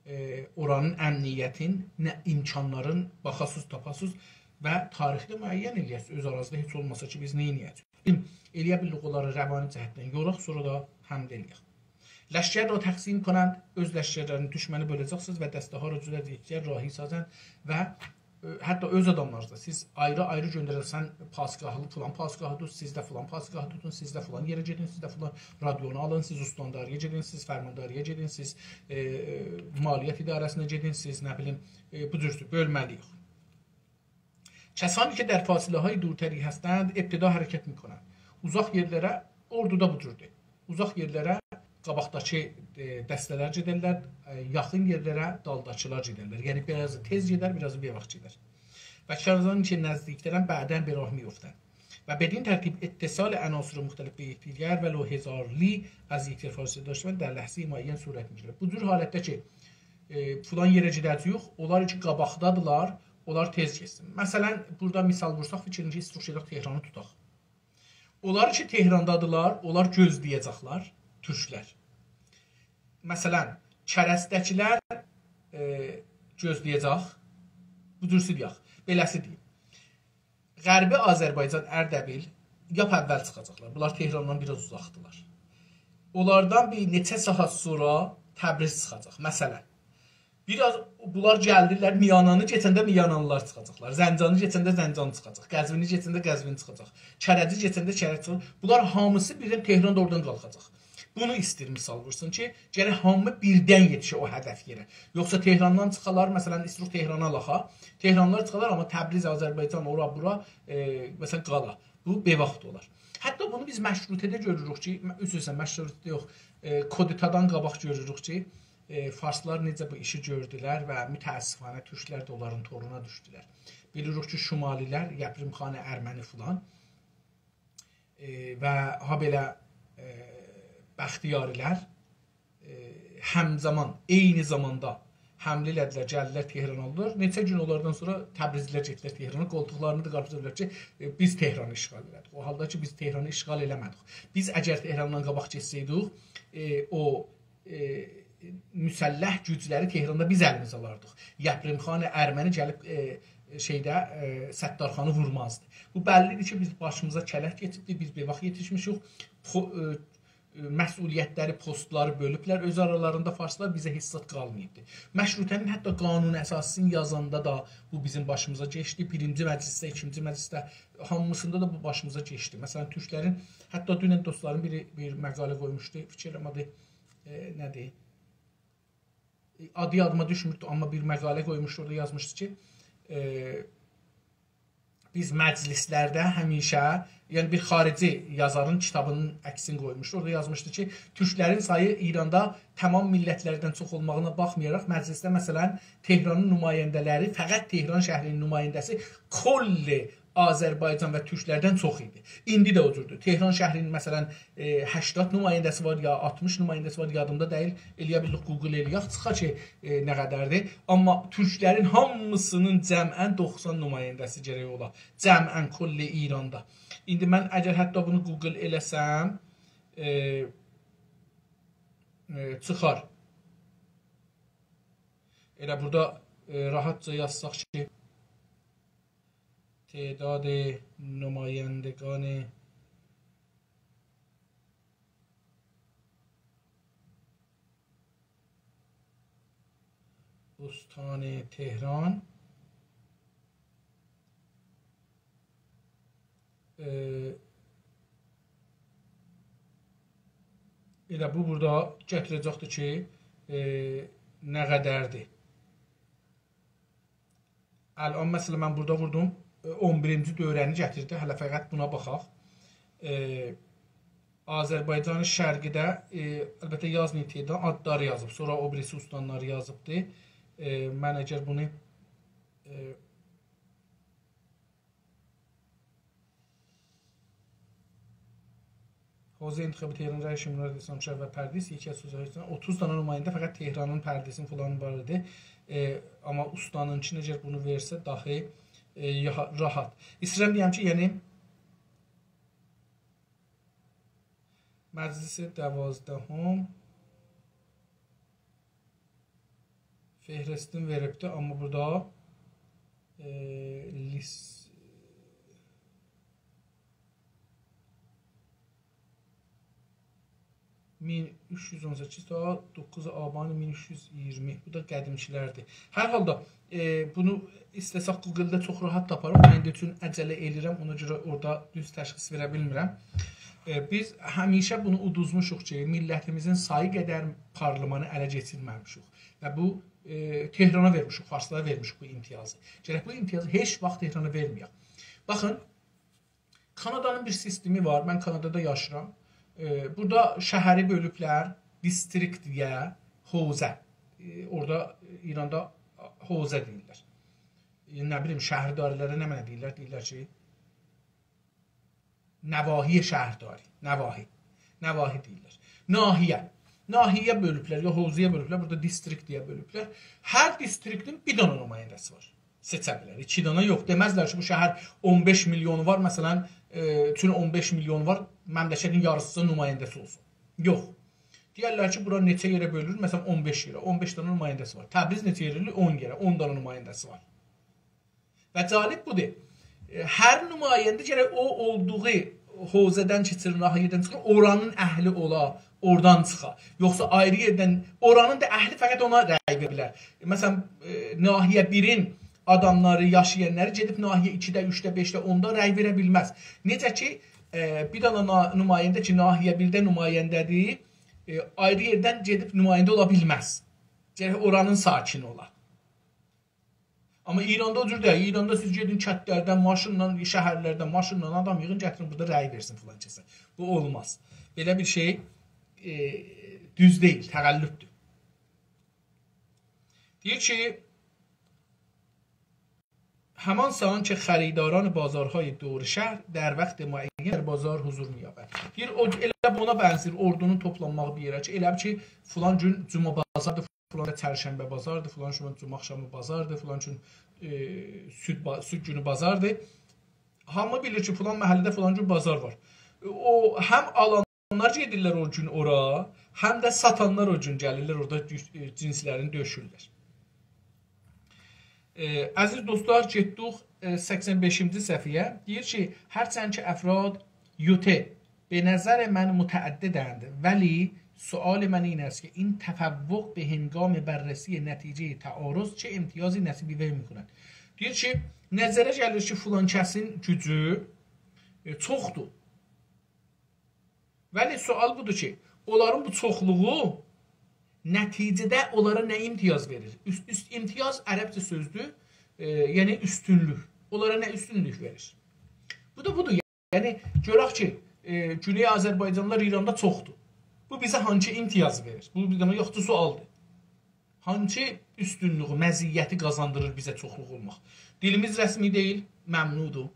ائ، اورانین امنیتین، نه امکانلارین باخاسینیز، تاپاسینیز و تاریخده معین ائله‌یه‌سینیز. اؤز آرانیزدا هئچ اولماسا کی، بیز نه ائده‌جه‌ییک؟ ائله‌یه بیلدیک اونلاری روانی جهتدن یوراق، سونرا دا حمله ائله‌یک. لشکر را تقسیم کنند، اؤز لشکرلرینی، دوشمنی بؤله‌جکسینیز و دسته‌ها را جدا، یکدیگر راهی سازند و، ائ، حتی اؤز آداملارینیزا سیز آیری-آیری گؤندره‌سن، پاسگاهلی فلان پاسگاهی توتون، سیز ده فلان پاسگاهی توتون، سیز ده فلان یئره گئدین، سیز ده فلان رادیونو آلین، سیز استانداری‌یه گئدین، سیز فرمانداری‌یه گئدین، سیز، ائ، مالیات اداره‌سینه گئدین، سیز نه بیلیم، ائ، بو جور بؤلمه‌لی‌ییک. کسانی که در فاصله‌های دورتری هستند، ابتدا حرکت می‌کنند. اوزاق یئرلره، اوردودا بو جوردور. اوزاق یئرلره قاباقداکی، ائ، دسته‌لر گئدرلر، ائ، یاخین یئرلره دالداکیلار گئدرلر. یعنی، بیر آز تئز گئدر، بیر آز بی‌واخت گئدر. و کسانی که نزدیک‌ترند، بعداً به راه می‌افتند. و بدین ترتیب اتصال عناصر مختلف به یکدیگر ولو هزار لی از یکدیگر فاصله داشته باشند، در لحظهٔ معین صورت می‌گیرد. بو جور حالتده کی، ائ، فلان یئره گئده‌جه‌ییک، اونلار کی قاباقدادیلار، اونلار تئز گئتسین. مثلا، بورادا مثال وورساق، فیکیر ائدین کی، ایستیروخ گئدک تهرانی توتاق. اونلار کی تهراندادیلار، اونلار گؤزله‌یه‌جکلر، تورکلر. مثلا، کرجده‌کیلر، ائ، گؤزله‌یه‌جک، بو جور دئیک، بئله‌سی دئییم. غربی آذربایجان، اردبیل، لاپ اول چیخاجاقلار. بونلار تهراندان بیر آز اوزاقدیلار. اونلاردان بیر نئچه ساعات سونرا تبریز چیخاجاق، مثلا. بیر آز بونلار گلدیلر، میانانی کئچنده میانانلیلار چیخاجاقلار. زنجانی کئچنده زنجانی چیخاجاق. قزوینی کئچنده قزوینی چیخاجاق. کرجی کئچنده کرج چیخاجاق. بونلار هامیسی بیردن، تهران دا اورادان قالخاجاق. بونو ایسته‌ییر مثال وورسون کی، گرک هامی بیردن یئتیشه او هدف یئره. یوخسا تهراندان چیخالار، مثلا، ایستیروخ تهرانی آلاق ها. تهراندان چیخالار، آمما تبریز، آذربایجان، اورا، بورا، ائ، مثلا، قالا. بو بی‌واخت اولار. حتی بونو بیز مشروطه‌ده گؤروروک کی، م-، عذر ایسته‌ییرم، مشروطه یوخ، ائ، کودتادان قاباق گؤروروک کی، ائ، فارسلار نئجه بو ایشی گؤردولر و متأسفانه تورکلر ده اونلارین تورونا دوشدولر. بیلیریک کی، شمالی‌لر، یپریم خان ارمنی فلان، ائ، و هابئله، ائ، بختیاری‌لر، ائ، همزمان، عینی زاماندا حمله ائله‌دیلر، گلدیلر تهران آلدیلار. نئچه گون اونلاردان سونرا تبریزلی‌لر گئتدیلر تهرانا، قولتوقلارینی دا قارپیزا دئدیلر کی، ائ، بیز تهرانی اشغال ائله‌دیک. او حالدا کی، بیز تهرانی اشغال ائله‌مه‌دیک. بیز اگر تهراندان قاباق گئتسه‌یدیک، ائ، او، ائ، مسلح گوجلری تهراندا بیز الیمیزه آلاردیق. یپرم‌خان ارمنی گلیب، ائ، شئیده، ائ، ستارخانی وورمازدی. بو بللی‌دیر کی، بیز باشیمیزا کلک کئچیبدی، بیز بئواخت یئتیشمیشیک. پو-، ائ، ائ، مسئولیت‌لری، پست‌لاری بؤلوبلر اؤز آرالاریندا فارسلار، بیزه هئچ زاد قالماییبدی. مشروطه‌نین حتی قانون اساسی‌سینی یازاندا دا بو بیزیم باشیمیزا کئچدی. بیرینجی مجلسده، ایکینجی مجلسده، هامیسیندا دا بو باشیمیزا کئچدی. مثلا، تورکلرین، حتی دونن دوستلارین بیری بیر مقاله قویموشدو، فیکیر ائله‌مه‌دی، ائ، نه‌دیر؟ آدی یادیما دوشموردو، آمما بیر مقاله قویموشدو، اورادا یازمیشدی کی، ائ، بیز مجلس‌لرده همیشه، یعنی بیر خارجی یازارین کیتابینین عکسینی قویموشدو. اورادا یازمیشدی کی، تورکلرین سایی ایراندا تمام میللت‌لردن چوخ اولماغینا باخمایاراق، مجلسده، مثلا، تهرانین نماینده‌لری، فقط تهران شهرینین نماینده‌سی کل آذربایجان و تورکلردن چوخ ایدی. ایندی ده او جوردور. تهران شهرینین، مثلا، ائ، هشتاد نماینده‌سی وار، یا آلتمیش نماینده‌سی وار، یادیمدا دئییل. ائلیه بیلیریک، گوگل ائلیک، چیخا کی، ائ، نه قدردیر. آمما تورکلرین هامیسینین جمعاً دوخسان نماینده‌سی گرک اولا. جمعاً کل ایراندا. ایندی من اگر حتی بونو گوگل ائله‌سم، ائ، ائ، چیخار. ائله بورادا، ائ، راحتجا یازساق کی، تعداد نمایندگان استان تهران، ائ، ائله بو بورادا گتیره‌جکدیر کی، ائ، نه قدردیر. الان، مثلا، من بورادا ووردوم، ائ، اون بیرینجی دوره‌نی گتیردی. هله فقط بونا باخاق. ائ، آذربایجان شرقی‌ده، ائ، البته، یازماییب، تهران آدلاری یازیب، سونرا او بیریسی استانلاری یازیبدی. ائ، من اگر بونو، ائ، حوزه انتخابی تهران، رأی شمرار اسلامشهر و پردیس، یکی از حوزه‌های، اوتوز دانا نماینده فقط تهرانین، پردیسین، فلانین وار ایدی. ائ، آمما استانینکینی اگر بونو وئرسه، داهی، ائ، یاها-، راحت. ایسته‌ییرم دئیم کی، یعنی، مجلس دوازدهم فهرستین وئریبدی، آمما بورادا، ائ، لیس-، مین اوچ یوز اون سککیز تا دوققوز آبان مین اوچ یوز اییرمی. بو دا قدیمکی‌لردیر. هر حالدا، ائ، بونو ایسته‌سک گوگل‌ده چوخ راحت تاپاریق. من ایندی اوچون عجله ائله‌ییرم، اونا گؤره اورادا دوز تشخیص وئره بیلمیرم. ائ، بیز همیشه بونو اودوزموشوق کی، میللتیمیزین سایی قدر پارلمانی اله کئچیرمه‌میشیک. و بو، ائ، تهرانا وئرمیشیک، فارسلارا وئرمیشیک بو امتیازی. گرک بو امتیازی هئچ واخت تهرانا وئرمه‌یک. باخین، کانادانین بیر سیستمی وار. من کانادادا یاشاییرام. ائ، بورادا شهری بؤلوبلر، دیستریکت دئیه، حوزه. ائ، اورادا، ایراندا حوزه دئییرلر. ائ، نه بیلیم، شهرداری‌لره نمنه دئییرلر؟ دئییرلر کی، نواحی شهرداری، نواحی. نواحی دئییرلر. ناحیه. ناحیه‌یه بؤلوبلر، یا حوزه‌یه بؤلوبلر، بورادا دیستریکت دئیه بؤلوبلر. هر دیستریکتین بیر دانا نماینده‌سی وار. سئچه بیلر. ایکی دانا یوخ. دئمزلر کی، بو شهر اون بئش میلیونو وار، مثلا، ائ، چون اون بئش میلیونو وار، مملکتین یاریسی‌سین نماینده‌سی اولسون. یوخ. دئیرلر کی، بورا نئچه یئره بؤلونور؟ مثلا، اون بئش یئره. اون بئش دانا نماینده‌سی وار. تبریز نئچه یئره بؤلونور؟ اون یئره. اون دانا نماینده‌سی وار. و جالب بودور. ائ، هر نماینده گرک او اولدوغو حوزه‌دن کئچیر، ناحیه‌دن چیخیر، اورانین اهلی اولا، اورادان چیخا. یوخسا آیری یئردن، اورانین دا اهلی فقط اونا رأی وئره بیلر. مثلا، ائ، ناحیه بیرین آداملاری، یاشایانلاری گئدیب ناحیه ایکی‌ده، اوچده، بئشده، اوندا رأی وئره بیلمز. نئجه کی، ائ، بیر دانا نا-، نماینده کی، ناحیه بیرده نماینده‌دیر، ائ، آیری یئردن گئدیب نماینده اولا بیلمز. گرک اورانین ساکنی اولا. آمما ایراندا او جور دئییل. ایراندا سیز گئدین کندلردن، ماشینلا، شهرلردن، ماشینلا آدام ییغین، گتیرین بورادا رأی وئرسین فلان کسه. بو اولماز. بئله بیر شئی، ائ، دوز دئییل، تقلب‌دور. دئییر کی، همان ساعت که خریداران بازارهای دور شهر در وقت معین در بازار حضور می‌یابند. دئییر، او ائله بونا بنزیر اوردونون توپلانماغی بیر یئره کی، ائله بیل کی، فلان گون جمعه بازاردیر، فلان گون چرشنبه بازاردیر، فلان گون جمعه آخشامی بازاردیر، فلان گون، ائ، سود با-، سود گونو بازاردیر. هامی بیلیر کی، فلان محله‌ده فلان گون بازار وار. او، هم آلانلار گئدیرلر او گون اورا، هم ده ساتانلار او گون گلیرلر، اورادا دوش-، ائ، جنسلرینی دؤشورلر. ائ، عزیز دوستلار، گئتدیک، ائ، سکسن بئشینجی صفحه‌یه. دئییر کی، هرچند که افراد یوته به نظر من متعددند، ولی سؤال من این است که این تفوق به هنگام بررسی نتیجهٔ تعارض چه امتیازی نصیب وی می‌کند؟ دئییر کی، نظره گلیر کی، فلان کسین گوجو، ائ، چوخدور. ولی سؤال بودور کی، اونلارین بو چوخلوغو نتیجه‌ده اونلارا نه امتیاز وئریر؟ اوست، اوست امتیاز عربجه سؤزدور، ائ، یعنی اوستونلوک. اونلارا نه اوستونلوک وئریر؟ بو دا بودور. یعنی، گؤرک کی، ائ، گونئی آذربایجانلیلار ایراندا چوخدور. بو بیزه هانسی امتیاز وئریر؟ بو بیر دنه یاخشی سؤالدیر. هانسی اوستونلویو، مزیتی قازاندیریر بیزه چوخلوق اولماق؟ دیلیمیز رسمی دئییل، ممنوعدور.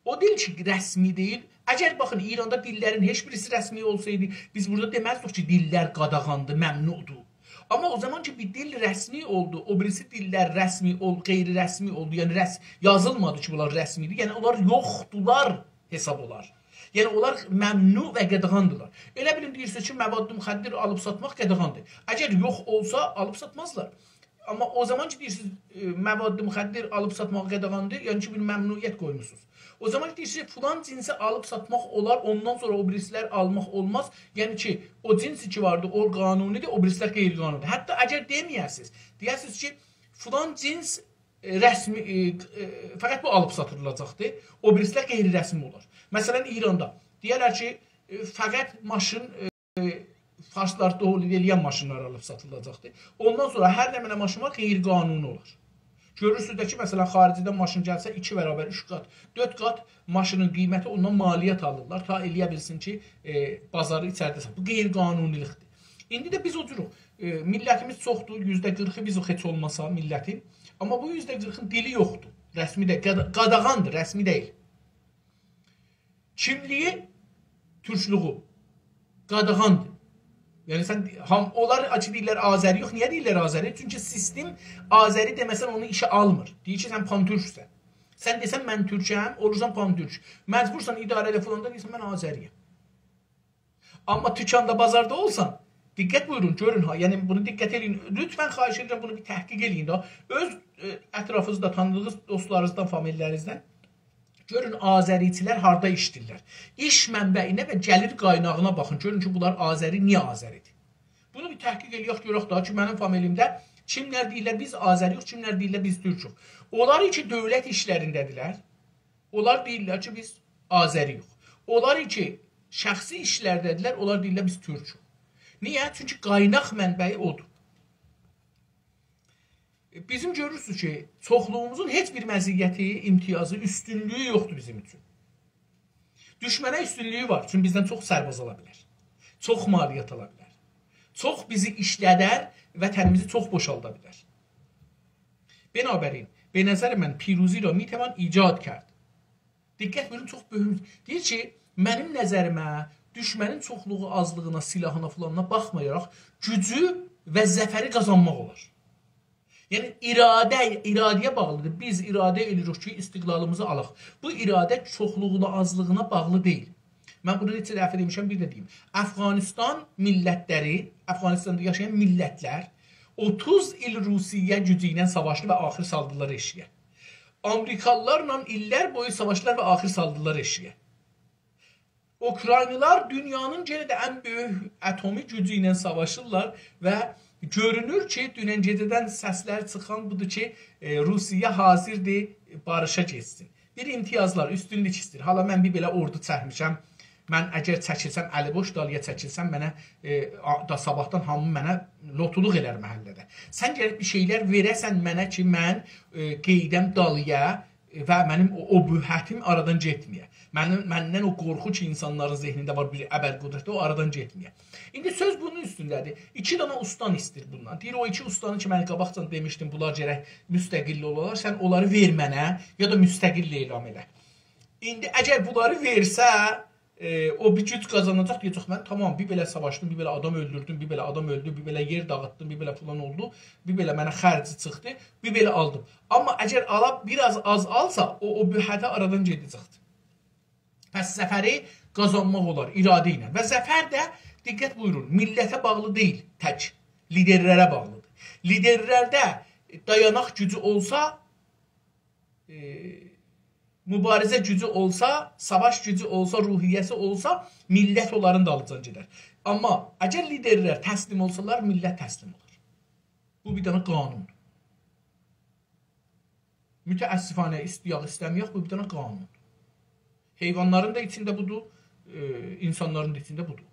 او دئییل کی، رسمی دئییل. اگر، باخین، ایراندا دیللرین هئچ بیریسی رسمی اولسایدی، بیز بورادا دئمزدیک کی، دیللر قاداغاندیر، ممنوعدور. آمما او زامان کی، بیر دیل رسمی اولدو، او بیریسی دیللر رسمی اول-، غیر رسمی اولدو، یعنی رس-، یازیلمادی کی، بونلار رسمیدیر، یعنی اونلار یوخدولار حساب اولار. یعنی اونلار ممنوع و قاداغاندیلار. ائله بیلین، دئییرسینیز کی، مواد مخدر آلیب ساتماق قاداغاندیر. اگر یوخ اولسا، آلیب ساتمازلار. آمما او زامان کی، دئییرسینیز، ائ، مواد مخدر آلیب ساتماق قاداغاندیر، یعنی کی، بیر ممنوعیت قویموسونوز. او زامان کی، دئییرسینیز، فلان جنسی آلیب ساتماق اولار، اوندان سونرا او بیریسیلر آلماق اولماز. یعنی کی، او جنسی کی واردی، او قانونیدیر، او بیریسیلر غیر قانونیدیر. حتی اگر دئمه‌یه‌سینیز، دئیه‌سینیز کی، فلان جنس ائ، رسمی، ائ، ائ، فقط بو آلیب ساتیلاجاقدیر. او بیریسیلر غیر رسمی اولار. مثلا، ایراندا دئیرلر کی، ائ، فقط ماشین، ائ، فارسلار تولید ائله‌ین ماشینلار آلیب ساتیلاجاقدیر. اوندان سونرا هر نمنه ماشین وار، غیر قانونی اولار. گؤرورسونوز ده کی، مثلا، خارجدن ماشین گلسه، ایکی برابر، اوچ قات، دؤرد قات ماشینین قیمتی، اوندان مالیات آلیرلار، تا ائلیه بیلسین کی، ائ، بازاری ایچریده سات. بو غیر قانونیلیکدیر. ایندی ده بیز او جوروق. ائ، میللتیمیز چوخدور، یوزده قیرخی بیز هئچ اولماسا میللتین. آمما بو یوزده قیرخین دیلی یوخدور. رسمی ده، قادا-، قاداغاندیر، رسمی دئییل. کیملیگی، تورکلوگو قاداغاندیر. یعنی سن، هام-، اونلار آچی دئییرلر آذری، یوخ، نییه دئییرلر آذری؟ چونکی سیستم آذری دئمه‌سن اونو ایشه آلمیر. دئییر کی، سن پان‌تورکسن. سن دئسن من تورکم، اولورسان پان‌تورک. مجبورسان اداره ائله فلاندا دئییرسن من آذری‌یم. آمما توکاندا، بازاردا اولسان، دقت بویورون، گؤرون ها، یعنی بونو دقت ائله‌یین. لطفا خواهش ائدیرم، بونو بیر تحقیق ائله‌یین ده. اؤز، ائ، اطرافینیزدا تانیدیغینیز دوستلارینیزدان، فامیللرینیزدن گؤرون آذری‌چیلر هاردا ایشله‌ییرلر. ایش منبعینه و گلیر قایناغینا باخین. گؤرون کی، بونلار آذری، نییه آذری‌دیر؟ بونو بیر تحقیق ائله‌یک، گؤرک داها کی، منیم فامیلیمده کیملر دئییرلر بیز آذری‌یوخ، کیملر دئییرلر بیز تورکوخ. اونلار کی، دؤولت ایشلرینده‌دیرلر، اونلار دئییرلر کی، بیز آذری‌یوخ. اونلار کی، شخصی ایشلرده‌دیرلر، اونلار دئییرلر بیز تورکوخ. نییه؟ چونکی قایناق منبعی اودور. بیزیم گؤرورسونوز کی، چوخلوغوموزون هئچ بیر مزیتی، امتیازی، اوستونلویو یوخدور بیزیم اوچون. دوشمنه اوستونلویو وار، چونکی بیزدن چوخ سرباز آلا بیلر. چوخ مالیات آلا بیلر. چوخ بیزی ایشلدر، وطنیمیزی چوخ بوشالدا بیلر. بنابراین، به نظر من پیروزی را می‌توان ایجاد کرد. دقت بویورون، چوخ مهم. دئییر کی، منیم نظریمه، دوشمنین چوخلوغو، آزلیغینا، سلاحینا، فلانینا باخمایاراق گوجو و ظفری قازانماق اولار. یعنی، اراده، اراده‌یه باغلیدیر. بیز اراده ائدیریک کی، استقلالیمیزی آلاق. بو اراده چوخلوغونا، آزلیغینا باغلی دئییل. من بونو نئچه دفعه دئمیشم، بیر ده دئییم. افغانستان میللتلری، افغانستاندا یاشایان میللتلر اوتوز ایل روسیه گوجو ایله ساواشدی و آخیر سالدیلار ائشیگه. آمریکالیلارلا ایللر بویو ساواشدیلار و آخیر سالدیلار ائشیگه. اوکراینلیلار دونیانین یئنه ده ان بؤیوک اتمی گوجو ایله ساواشیرلار و گؤرونور کی، دونن گئجه‌دن سسلر چیخان بودور کی، ائ، روسیه حاضردیر باریشا گئتسین. بیر امتیازلار، اوستونلوک ایسته‌ییر. حالا من بیر بئله اوردو چکمیشم. من اگر چکیلسم، الی بوش دالییا چکیلسم، منه، ائ، آ-، دا صاباحدان هامی منه لوطولوق ائلر محله‌ده. سن گرک بیر شئیلر وئره‌سن منه کی، من، ائ، قئییدم دالییا، ائ، و منیم او، او ابهتیم آرادان گئتمه‌یه. منیم، مندن او قورخو کی، اینسانلارین ذهنینده وار، بیر ابرقدرتده، او آرادان گئتمه‌یه. ایندی سؤز بونون اوستونده‌دیر. ایکی دنه اوستان ایسته‌ییر بوندان. دئییر، او ایکی اوستانی کی، من قاباقجان دئمیشدیم، بونلار گرک مستقل اولالار، سن اونلاری وئر منه، یا دا مستقل اعلان ائله. ایندی اگر بونلاری وئرسه، ائ، او بیر گوج قازاناجاق، دئیه‌جک، من تامام، بیر بئله ساواشدیم، بیر بئله آدام اؤلدوردوم، بیر بئله آدام اؤلدو، بیر بئله یئر داغیتدیم، بیر بئله فلان اولدو، بیر بئله منه خرجی چیخدی، بیر بئله آلدیم. آمما اگر آلا، بیر آز آز آلسا، او، او ابهته آرادان گئده‌جکدیر. پس ظفری قازانماق اولار اراده ایله. و ظفر ده دقت بویورون، میللته باغلی دئییل تک، لیدرلره باغلیدیر. لیدرلرده دایاناق گوجو اولسا، ائ، مبارزه گوجو اولسا، ساواش گوجو اولسا، روحیه‌سی اولسا، میللت اونلارین دالیجان گئدر. آمما اگر لیدرلر تسلیم اولسالار، میللت تسلیم اولار. بو بیر دنه قانوندور. متأسفانه، ایسته‌یک، ایسته‌مه‌یک، بو بیر دنه قانوندور. حیوانلارین دا ایچینده بودور، ائ، اینسانلارین دا ایچینده بودور.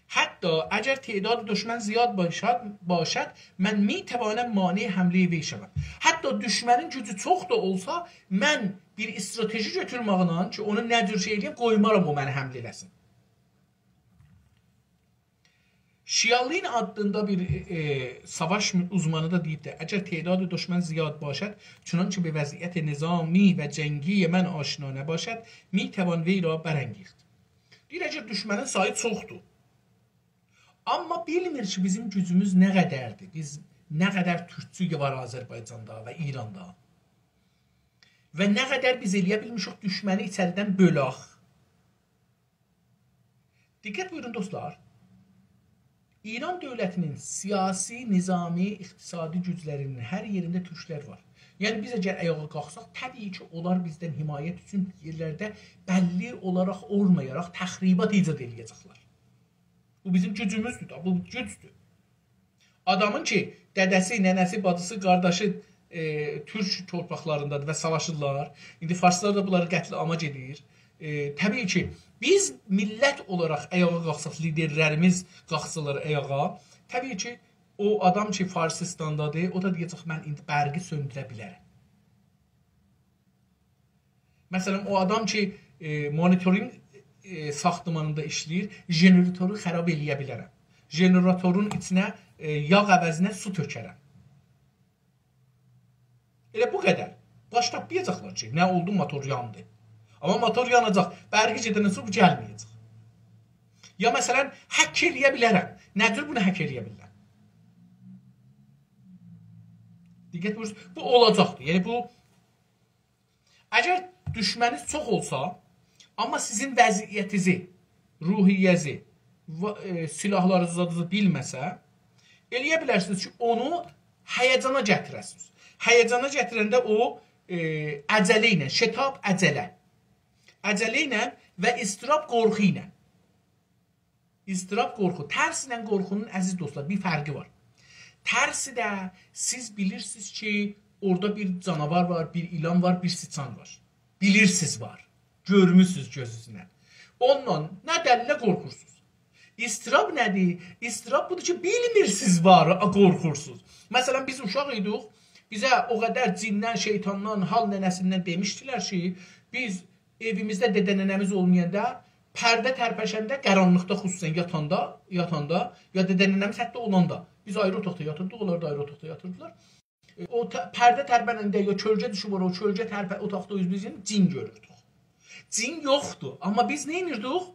حتی اگر تعداد دشمن زیاد باشد، باشد، من می‌توانم مانع حملهٔ وی شوم. حتی دوشمنین گوجو چوخ دا اولسا، من بیر استراتژی گؤتورمکله کی، اونو نه جور شئی ائله‌یم، قویمارام او منه حمله ائله‌سین. شیالین آدیندا بیر، ائ، ساواش اوزمانی دا دئییبدیر: «اگر تعداد دشمن زیاد باشد، چنانچه به وضعیت نظامی و جنگی من آشنا نباشد، می‌توان وی را برانگیخت.» دئییر، اگر دوشمنین سایی چوخدور، آمما بیلمیر کی، بیزیم گوجوموز نه قدردیر، بیز نه قدر تورکچو وار آذربایجاندا و ایراندا و نه قدر بیز ائله‌یه بیلمیشیک دوشمنی ایچریدن بؤلک. دقت بویورون، دوستلار. ایران دؤولتی‌نین سیاسی، نظامی، اقتصادی گوجلری‌نین هر یئرینده تورکلر وار. یعنی، بیز اگر آیاغا قالخساق، طبیعی کی، اونلار بیزدن حمایت اوچون یئرلرده بللی اولاراق اولمایاراق تخریبات ایجاد ائله‌یه‌جکلر. بو بیزیم گوجوموزدور دا، بو گوجدور. آدامین کی، دده‌سی، ننه‌سی، باجیسی، قارداشی، ائ، تورک تورپاقلاریندادیر و ساواشیرلار. ایندی فارسلار دا بونلاری قتل‌عاما گئدیر. ائ، طبیعی کی، بیز میللت اولاراق آیاغا قالخساق، لیدرلریمیز قالخسالار آیاغا، طبیعی کی، او آدام کی، فارسیستاندادیر، او دا دئیه‌جک: «من ایندی برقی سؤندوره بیلرم.» مثلا، او آدام کی، ائ، مونیتورینگ، ائ، ساختمانیندا ایشله‌ییر، ژنراتورو خراب ائله‌یه بیلرم. ژنراتورون ایچینه، ائ، یاغ عوضینه سو تؤکرم. ائله بو قدر. باش تاپمایاجاقلار کی، نه اولدو، موتور یاندی. آمما موتور یاناجاق، برقی گئدندن سونرا بو گلمه‌یه‌جک. یا مثلا، هک ائله‌یه بیلرم. نه جور بونو هک ائله‌یه بیلیرم؟ دقت بویورورسونوز، بو اولاجاقدیر. یعنی، بو اگر دوشمنیز چوخ اولسا، آمما سیزین وضعیتیزی، روحیه‌زی، وا-، ائ، سلاحلارینیزی، زادینیزی بیلمه‌سه، ائله‌یه بیلرسینیز کی، اونو هیجانا گتیره‌سینیز. هیجانا گتیرنده او، ائ، عجله ایله، شتاب، عجله. عجله ایله و اضطراب، قورخو ایله. اضطراب، قورخو. ترس ایله قورخونون، عزیز دوستلار، بیر فرقی وار. ترسده سیز بیلیرسینیز کی، اورادا بیر جاناوار وار، بیر ایلان وار، بیر سیچان وار. بیلیرسینیز وار. گؤرموسونوز گؤزونوزله. اوندان نه دلیله قورخورسونوز؟ اضطراب نه‌دیر؟ اضطراب بودور کی، بیلمیرسینیز وار، قورخورسونوز. مثلا، بیز اوشاق ایدیک، بیزه او قدر جیندن، شیطاندان، حال ننه‌سیندن دئمیشدیلر کی، بیز ائویمیزده دده ننه‌میز اولمایاندا، پرده ترپشنده، قارانلیقدا خصوصا یاتاندا، یاتاندا، یا دده ننه‌میز حتی اولاندا، بیز آیری اوتاقدا یاتیردیق، اونلار دا آیری اوتاقدا یاتیردیلار. ائ، او ت-، پرده ترپننده یا کؤلگه دوشوب اورا، او کؤلگه ترپه-، اوتاقدا اوز بیزیم جین گؤروردوک. جین یوخدور، آمما بیز نه ائدیردیک؟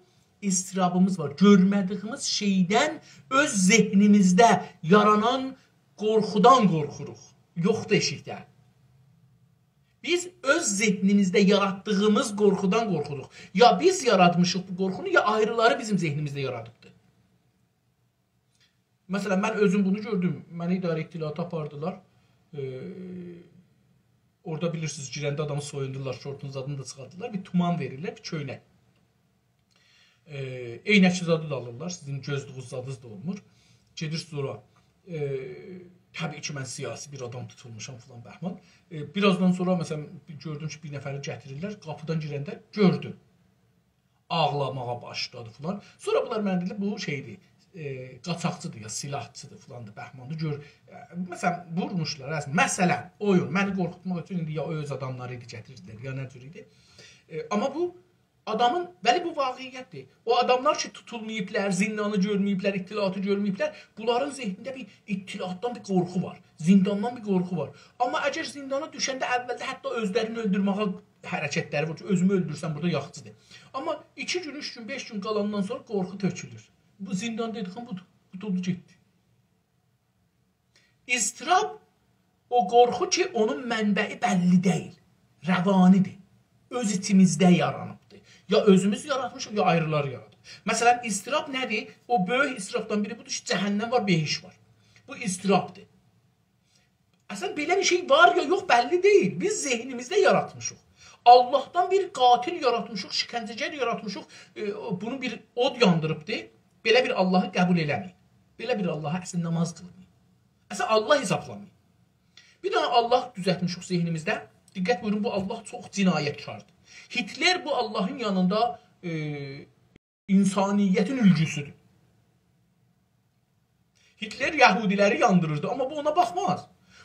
اضطرابیمیز وار. گؤرمه‌دیگیمیز شئیدن، اؤز ذهنیمیزده یارانان قورخودان قورخوروق. یوخدور ائشیکده. بیز اؤز ذهنیمیزده یاراتدیغیمیز قورخودان قورخوروق. یا بیز یاراتمیشیق بو قورخونو، یا آیریلاری بیزیم ذهنیمیزده یارادیبدیر. مثلا، من اؤزوم بونو گؤردوم. منی اداره اطلاعاتا آپاردیلار. ائ، اورادا بیلیرسینیز، گیرنده آدامی سویوندورلار، شورتونو زادینی دا چیخاردیرلار. بیر تومان وئریرلر، بیر کؤینک. ائ، عینکی زادی دا آلیرلار، سیزین گؤزلویوز زادینیز دا اولمور. گئدیرسینیز اورا. ائ، طبیعی کی، من سیاسی بیر آدام توتولموشام فلان بهمان. ائ، بیر آزدان سونرا، مثلا، بیر گؤردوم کی، بیر نفری گتیریرلر، قاپیدان گیرنده گؤردوم. آغلاماغا باشلادی فلان. سونرا بونلار منه دئدیلر، بو شئیدیر، ائ، قاچاقچیدیر یا سلاحچیدیر فلاندیر، بهماندیر. گؤر، ائ، مثلا، وورموشلار، رسم-، مثلا، اویون، منی قورخوتماق اوچون ایندی یا اؤز آداملاری ایدی، گتیردیلر، یا نه جور ایدی. ائ، آمما بو آدامین، بلی، بو واقعیتدیر. او آداملار کی، توتولماییبلار، زیندانی گؤرمه‌ییبلر، اطلاعاتی گؤرمه‌ییبلر، بونلارین ذهنینده بیر اطلاعاتدان بیر قورخو وار، زینداندان بیر قورخو وار. آمما اگر زیندانا دوشنده اولده حتی اؤزلرینی اؤلدورمه‌یه حرکتلری وار کی، اؤزومو اؤلدورسم بورادا یاخشیدیر. آمما ایکی گون، اوچ گون، بئش گون قالاندان سونرا قورخو تؤکولور. بو زیندان دئدیگیم بودور. قوتولدو گئتدی. اضطراب او قورخو کی، اونون منبعی بللی دئییل، روانیدیر. اؤز ایچیمیزده یارانیبدیر. یا اؤزوموز یاراتمیشیق، یا آیریلاری یارادیب. مثلا، اضطراب نه‌دیر؟ او بؤیوک اضطرابدان بیری بودور کی، جهنم وار، بهشت وار. بو اضطرابدیر. اصلا، بئله بیر شئی وار یا یوخ، بللی دئییل. بیز ذهنیمیزده یاراتمیشیق. آللاهدان بیر قاتل یاراتمیشیق، شکنجه‌گر یاراتمیشیق. ائ، او، بونو بیر اود یاندیریبدی. بئله بیر آللاهی قبول ائله‌مه‌یین. بئله بیر آللاها اصلا ناماز قیلمایین. اصلا، آللاه حسابلامایین. بیر دنه آللاه دوزلتمیشیک ذهنیمیزده. دقت بویورون، بو آللاه چوخ جنایتکاردیر. هیتلر بو آللاهین یانیندا، ائ، انسانیتین اولگوسودور. هیتلر یهودی‌لری یاندیریردی، آمما بو اونا باخماز.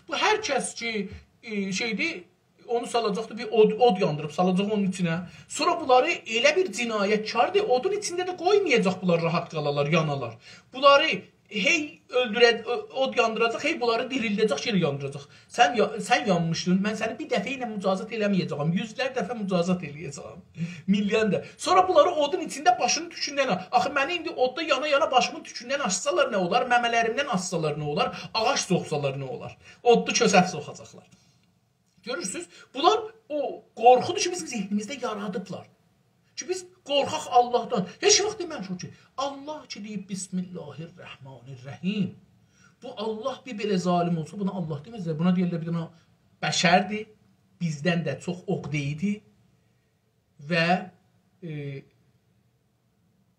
بو هر کس کی، ائ، شئیدیر، اونو سالاجاقدی، بیر اود، اود یاندیریب سالاجاق اونون ایچینه. سونرا بونلاری ائله بیر جنایتکاردیر، اودون ایچینده ده قویمایاجاق بونلار راحت قالالار، یانالار. بونلاری هئی اؤلدوره-، اود یاندیراجاق، هئی بونلاری دیریلده‌جک، یئنه یاندیراجاق. سن یا-، سن یانمیشدین، من سنی بیر دفعه ایله مجازات ائله‌مه‌یه‌جه‌یم، یوزلر دفعه مجازات ائله‌یه‌جه‌یم. میلیون ده. سونرا بونلاری اودون ایچینده باشینین توکوندن آ-، آخی منی ایندی اوددا یانا-یانا باشیمین توکوندن آچسالار نه اولار، ممه‌لریمدن آچسالار نه اولار، آغاج سوخسالار نه اولار؟ اودلو کؤسف سوخاجاقلار. گؤرورسونوز، بونلار او قورخودور کی، بیزیم ذهنیمیزده یارادیبلار. کی، بیز قورخاق آللاهدان. هئچ واخت دئمه‌میشیک کی، آللاه کی، دئییب، «بسم الله الرحمن الرحیم.» بو آللاه بیر بئله ظالم اولسا، بونا آللاه دئمزلر. بونا دئیرلر، بیر دنه بشردیر، بیزدن ده چوخ عقده‌ای‌دیر و، ائ،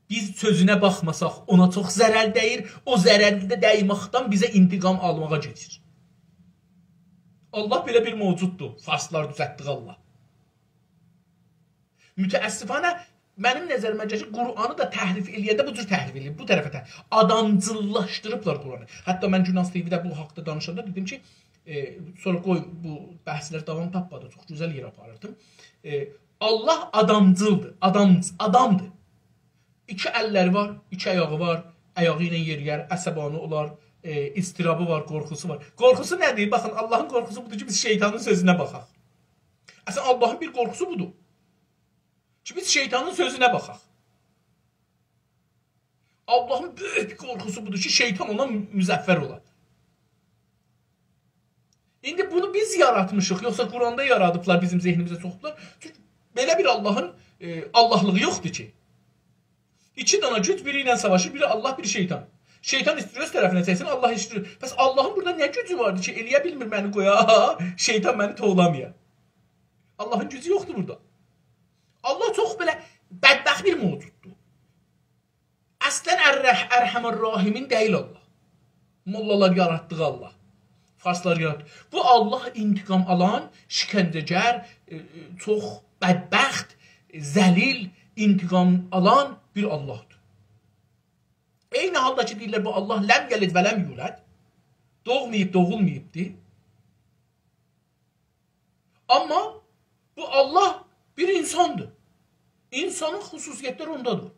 بیز سؤزونه باخماساق، اونا چوخ ضرر دَییر. او ضررده دَیمکدن بیزه انتقام آلماغا گئدیر. آللاه بئله بیر موجوددور. فارسلار دوزلتدیک آللاه. متأسفانه، منیم نظریمه گلیر کی، قرآنی دا تحریف ائله‌ینده بو جور تحریف ائله‌ییر. بو طرفه ته-، آدامجیللاشدیریبلار قرآنی. حتی من گوناز تی‌وی‌ده بو حاقدا دانیشاندا دئدیم کی، ائ، سونرا قوی بو بحثلر داوام تاپمادی، چوخ گؤزل یئره آپاریردیم. ائ، آللاه آدامجیلدیر، آدام-، آدامدیر. ایکی اللری وار، ایکی آیاغی وار، آیاغی ایله یئرییر، عصبانی اولار، ائ، اضطرابی وار، قورخوسو وار. قورخوسو نه‌دیر؟ باخین، آللاهین قورخوسو بودور کی، بیز شیطانین سؤزونه باخاق. اصلا، آللاهین بیر قورخوسو بودور کی، بیز شیطانین سؤزونه باخاق. آللاهین بؤیوک بیر قورخوسو بودور کی، شیطان اونا مظفر اولا. ایندی بونو بیز یاراتمیشیق، یوخسا قرآندا یارادیبلار، بیزیم ذهنیمیزه سوخوبلار؟ چونکی بئله بیر آللاهین، ائ، آللاهلیغی یوخدور کی. ایکی دنه گوج بیری ایله ساواشیر، بیری آللاه، بیری شیطان. شیطان ایسته‌ییر اؤز طرفینه چکسین، آللاه ایسته‌ییر. بس آللاهین بورادا نه گوجو واردی کی، ائله‌یه بیلمیر منی قویا، شیطان منی توولامایا؟ آللاهین گوجو یوخدور بورادا. آللاه چوخ بئله بدبخت بیر موجوددور. اصلا ار-، ارحم الراحمین دئییل آللاه. موللالار یاراتدیغی آللاه. فارسلار یاراتدی. بو آللاه انتقام آلان، شکنجه‌گر، ائ، ائ، چوخ بدبخت، ائ، ذلیل، انتقام آلان بیر آللاهدیر. عینی حالدا کی، دئییرلر، بو آللاه لم یلد و لم یولد. دوغماییب، دوغولماییبدی. آمما بو آللاه بیر انساندیر. انسانین خصوصیتلری اوندادیر.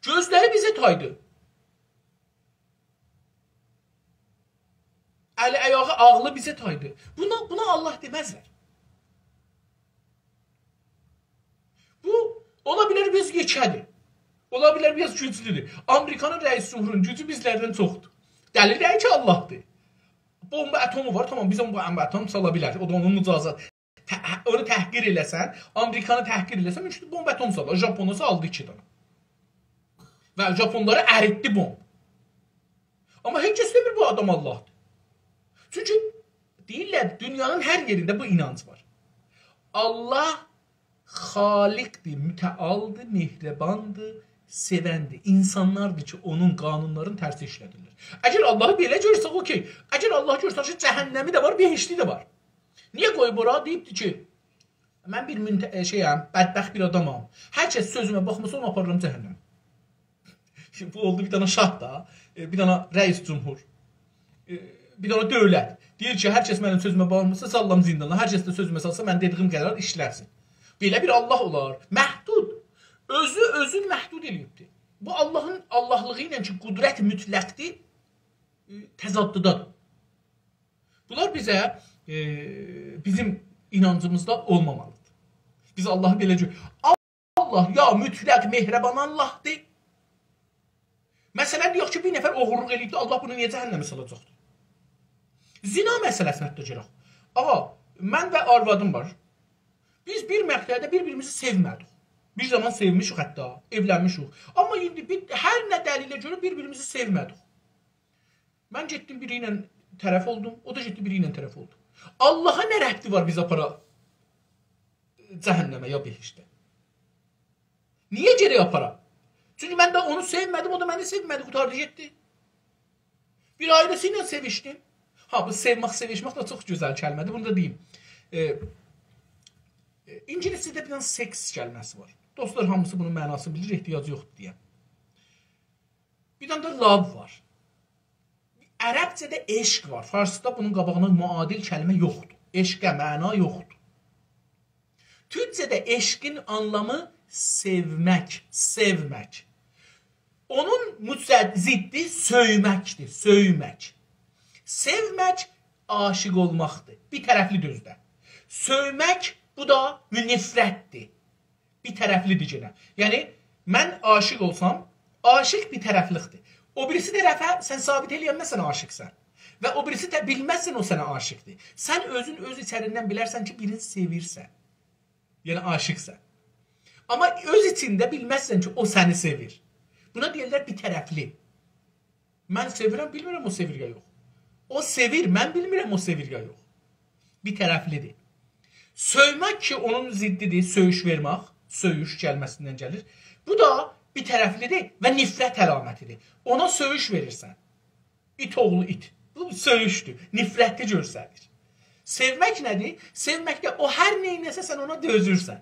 گؤزلری بیزه تایدی. الی، آیاغی، عاغلی بیزه تایدی. بونا، بونا آللاه دئمزلر. بو، اولا بیلر، بیر آز یئکه‌دیر. اولا بیلر، بیر آز گوجلودور. آمریکانین رئیس جمهورونون گوجو بیزلردن چوخدور. دلیل دئییل کی، آللاهدیر. بمب اتمی وار، تامام، بیز بمب اتم سالا بیلریک. او دا اونون مجازاتی. ته-، اونو تحقیر ائله‌سن، آمریکانی تحقیر ائله‌سن، ممکن بمب اتم سالار. ژاپونا سالدی ایکی دنه. و ژاپونلاری اریتدی بمب. آمما هئچ کس دئمیر بو آدام آللاهدیر. چونکی دئییرلر، دونیانین هر یئرینده بو اینانج وار. آللاه خالقدیر، متعالدیر، مهرباندیر، سئوندیر. اینسانلاردیر کی، اونون قانونلارینی ترس ایشله‌دیرلر. اگر آللاهی بئله گؤرسک، اوکئی. اگر آللاهی گؤرسک کی، جهنمی ده وار، بهشتی ده وار. نییه قویوب اورا؟ دئییبدی کی، من بیر منت-، ائ، شئیم، بدبخت بیر آدامام. هر کس سؤزومه باخماسا، اونو آپاریرام جهنمه. بو اولدو بیر دنه شاه دا، ائ، بیر دنه رئیس جمهور، ائ، بیر دنه دؤولت. دئییر کی، هر کس منیم سؤزومه باخماسا، ساللام زیندانا. هر کس ده سؤزومه سالسا، من دئدیگیم قدر ایشله‌سین. بئله بیر آللاه اولار؟ محدود. اؤزو اؤزون محدود ائله‌ییبدیر. بو آللاهین آللاهلیغی ایله کی، قدرت مطلقدیر، ائ، تضاددادیر. بونلار بیزه، ائ، بیزیم اینانجیمیزدا اولمامالیدیر. بیز آللاهی بئله گؤر-، آللاه یا مطلق مهربان آللاهدیر. مثلا، دئیک کی، بیر نفر اوغورلوق ائله‌ییبدیر، آللاه بونو نییه جهنمه سالاجاقدیر؟ زنا مسئله‌سینه حتی گلک. آغا، من و آروادیم وار. بیز بیر مقطعده بیر-بیریمیزی سئومه‌دیک. بیر زامان سئومیشیک حتی، ائولنمیشیک. آمما ایندی بیر، هر نه دلیله گؤره بیر-بیریمیزی سئومه‌دیک. من گئتدیم بیری ایله طرف اولدوم، او دا گئتدی بیری ایله طرف اولدو. آللاها نه ربطی وار بیزی آپارا جهنمه یا بهشته؟ نییه گرک آپارا؟ چونکی من ده اونو سئومه‌دیم، او دا منی سئومه‌دی، قوتاردی گئتدی. بیر آیریسی ایله سئویشدیم. ها، بو سئومک، سئویشمک ده چوخ گؤزل کلمه‌دیر، بونو دا دئییم. ائ، ائ، اینگیلیسجه‌ده بیر دنه سکس کلمه‌سی وار. دوستلار، هامیسی بونون معناسینی بیلیر، احتیاجی یوخدور دئیم. بیر دنه ده love وار. عربجه‌ده عشق وار. فارسدا بونون قاباغینا معادل کلمه یوخدور. عشقه معنا یوخدور. تورکجه‌ده عشقین آنلامی سئومک، سئومک. اونون مجد-، ضدی سؤیمکدیر، سؤیمک. سئومک عاشق اولماقدیر. بیر طرفلیدیر اؤزو ده. سؤیمک، بو دا نفرتدیر. بیر طرفلیدیر یئنه. یعنی، من عاشق اولسام، عاشق بیر طرفلیکدیر. او بیریسی طرفه سن ثابت ائلیه‌نمزسن عاشقسن. و او بیریسی ده بیلمزسن او سنه عاشقدیر. سن اؤزون اؤز ایچریندن بیلرسن کی، بیرینی سئویرسن. یعنی عاشقسن. آمما اؤز ایچینده بیلمزسن کی، او سنی سئویر. بونا دئییرلر بیر طرفلی. من سئویرم، بیلمیرم او سئویر یا یوخ. او سئویر، من بیلمیرم او سئویر یا یوخ. بیر طرفلیدیر. سؤیمک کی، اونون ضدیدیر، سؤیوش وئرمک، سؤیوش کلمه‌سیندن گلیر. بو دا بیر طرفلیدیر و نفرت علامتیدیر. اونا سؤیوش وئریرسن. ایت اوغلو ایت. بو سؤیوشدور. نفرتی گؤستریر. سئومک نه‌دیر؟ سئومک ده او هر نئینه‌سه سن اونا دؤزورسن.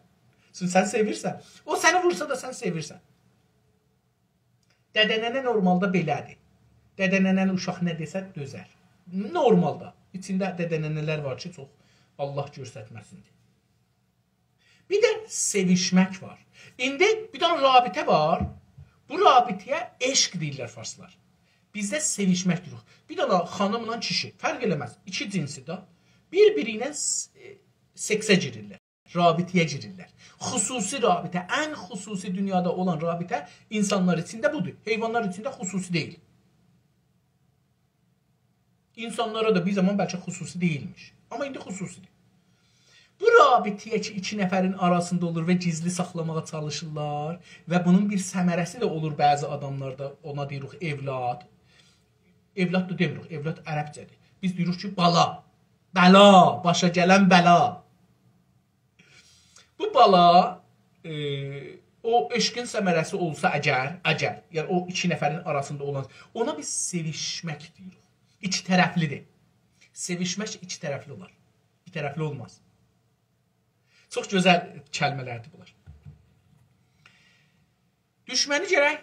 چونکی سن سئویرسن. او سنی وورسا دا سن سئویرسن. دده ننه نورمالدا بئله‌دیر. دده ننه‌نین اوشاق نه دئسه دؤزر. نورمالدا. ایچینده دده ننه‌لر وار کی، چوخ آللاه گؤسترمه‌سین. بیر ده سئویشمک وار. ایندی بیر دنه رابطه وار. بو رابطه‌یه عشق دئییرلر فارسلار. بیزده سئویشمک دئییریک. بیر دنه خانیملا کیشی، فرق ائله‌مز. ایکی جنسی ده بیر-بیری ایله س-، ائ، سکسه گیریرلر. رابطه‌یه گیریرلر. خصوصی رابطه، ان خصوصی دونیادا اولان رابطه اینسانلار ایچینده بودور. حیوانلار ایچینده خصوصی دئییل. اینسانلارا دا بیر زامان بلکه خصوصی دئییلمیش. آمما ایندی خصوصیدیر. بو رابطه‌یه کی، ایکی نفرین آراسیندا اولور و گیزلی ساخلاماغا چالیشیرلار و بونون بیر ثمره‌سی ده اولور بعضی آداملاردا، اونا دئییریک اولاد. اولاد دا دئمیریک، اولاد عربجه‌دیر. بیز دئییریک کی، بالا، بلا، باشا گلن بلا. بو بالا، ائ، او عشقین ثمره‌سی اولسا اگر، اگر، یعنی او ایکی نفرین آراسیندا اولان، اونا بیز سئویشمک دئییریک. ایکی طرفلیدیر. سئویشمک ایکی طرفلی اولار. بیر طرفلی اولماز. چوخ گؤزل کلمه‌لردیر بونلار. دوشمنی گرک،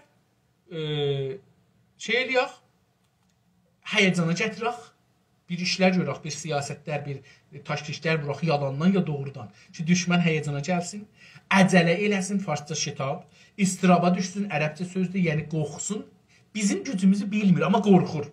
ائ، شئی ائله‌یک، هیجانا گتیرک، بیر ایشلر گؤرک، بیر سیاستلر، بیر تاکتیکلر ووراق، یالاندان یا دوغرودان. کی، دوشمن هیجانا گلسین، عجله ائله‌سین، فارسجا شتاب، اضطرابا دوشسون، عربجه سؤزدور، یعنی قورخسون. بیزیم گوجوموزو بیلمیر، آمما قورخور.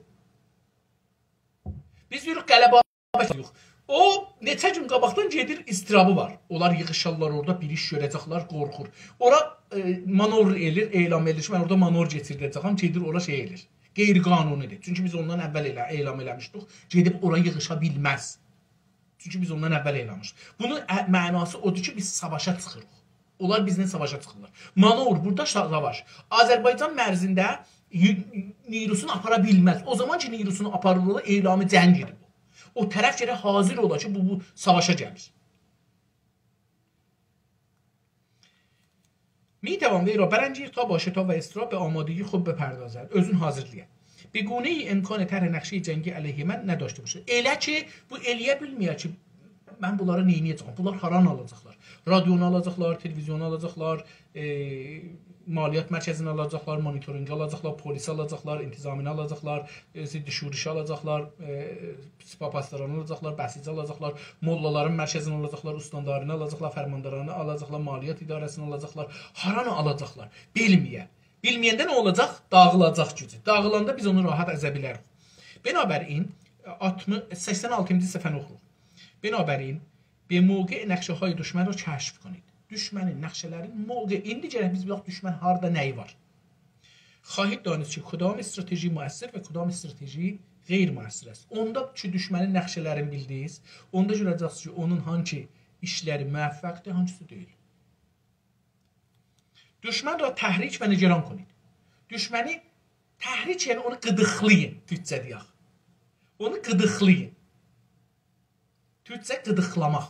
بیز دئییریک، غلبه آلماق ایسته‌ییریک. او، نئچه گون قاباقدان گئدیر، اضطرابی وار. اونلار ییغیشارلار اورادا، بیر ایش گؤره‌جکلر، قورخور. اورا، ائ، مانور ائله‌ییر، اعلام ائله‌ییر کی، من اورادا مانور کئچیرده‌جه‌یم، گئدیر اورا شئی ائله‌ییر. غیرقانونیدیر. چونکی بیز اوندان اول ائله اعلام ائله‌میشدیک. گئدیب اورا ییغیشا بیلمز. چونکی بیز اوندان اول ائله‌میشیک. بونون ا-، معناسی اودور کی، بیز ساواشا چیخیریق. اونلار بیزله ساواشا چیخیرلار. مانور، بورادا شا-، ساواش. آذربایجان مرزینده یو-، نیروسونو آپارا بیلمز. او زامان کی، نیروسونو آپاریرلار، اعلام جنگ ائدیب. او طرف گرک حاضر اولا کی، بو، بو ساواشا گلیر. می‌توان وی را برانگیخت تا با شتاب و اضطراب به آمادگی خود بپردازد. اؤزون حاضرلاییر. به گونه‌ای امکان طرح نقشهٔ جنگی علیه من نداشته باشد. ائله کی، بو ائلیه بیلمه‌یه کی، من بونلاری نئینیه‌جم؟ بونلار هارانی آلاجاقلار؟ رادیونو آلاجاقلار، تلویزیونو آلاجاقلار، ائ، مالیات مرکزینی آلاجاقلار، مونیتورینگی آلاجاقلار، پلیسی آلاجاقلار، انتظامی‌نی آلاجاقلار، ائ، ضد شورشی آلاجاقلار، ائ، سپاه پاسدارانی آلاجاقلار، بسیجی آلاجاقلار، موللالارین مرکزینی آلاجاقلار، استاندارینی آلاجاقلار، فرماندارانی آلاجاقلار، مالیات اداره‌سینی آلاجاقلار. هارانی آلاجاقلار؟ بیلمه‌یه. بیلمه‌ینده نه اولاجاق؟ داغیلاجاق گوجو. داغیلاندا بیز اونو راحت ازه بیلریک. بنابراین، آلتمیش، سکسن آلتینجی صفحه‌نی اوخویوروق. بنابراین، به موقع نقشه‌های دشمن را کشف کنید. دوشمنین نقشه‌لرین موقع، ایندی گرک بیز بیلک دوشمن هاردا، نه‌یی وار. خواهید دانست که کدام استراتژی مؤثر و کدام استراتژی غیر مؤثر است. اوندا کی، دوشمنین نقشه‌لرینی بیلدینیز، اوندا گؤره‌جکسینیز کی، اونون هانسی ایشلری موفقدیر، هانسیسی دئییل. دشمن را تحریک و نگران کنید. دوشمنی تحریک، یعنی اونو قیدیقلایین، تورکجه دئیک. اونو قیدیقلایین. تورکجه قیدیقلاماق.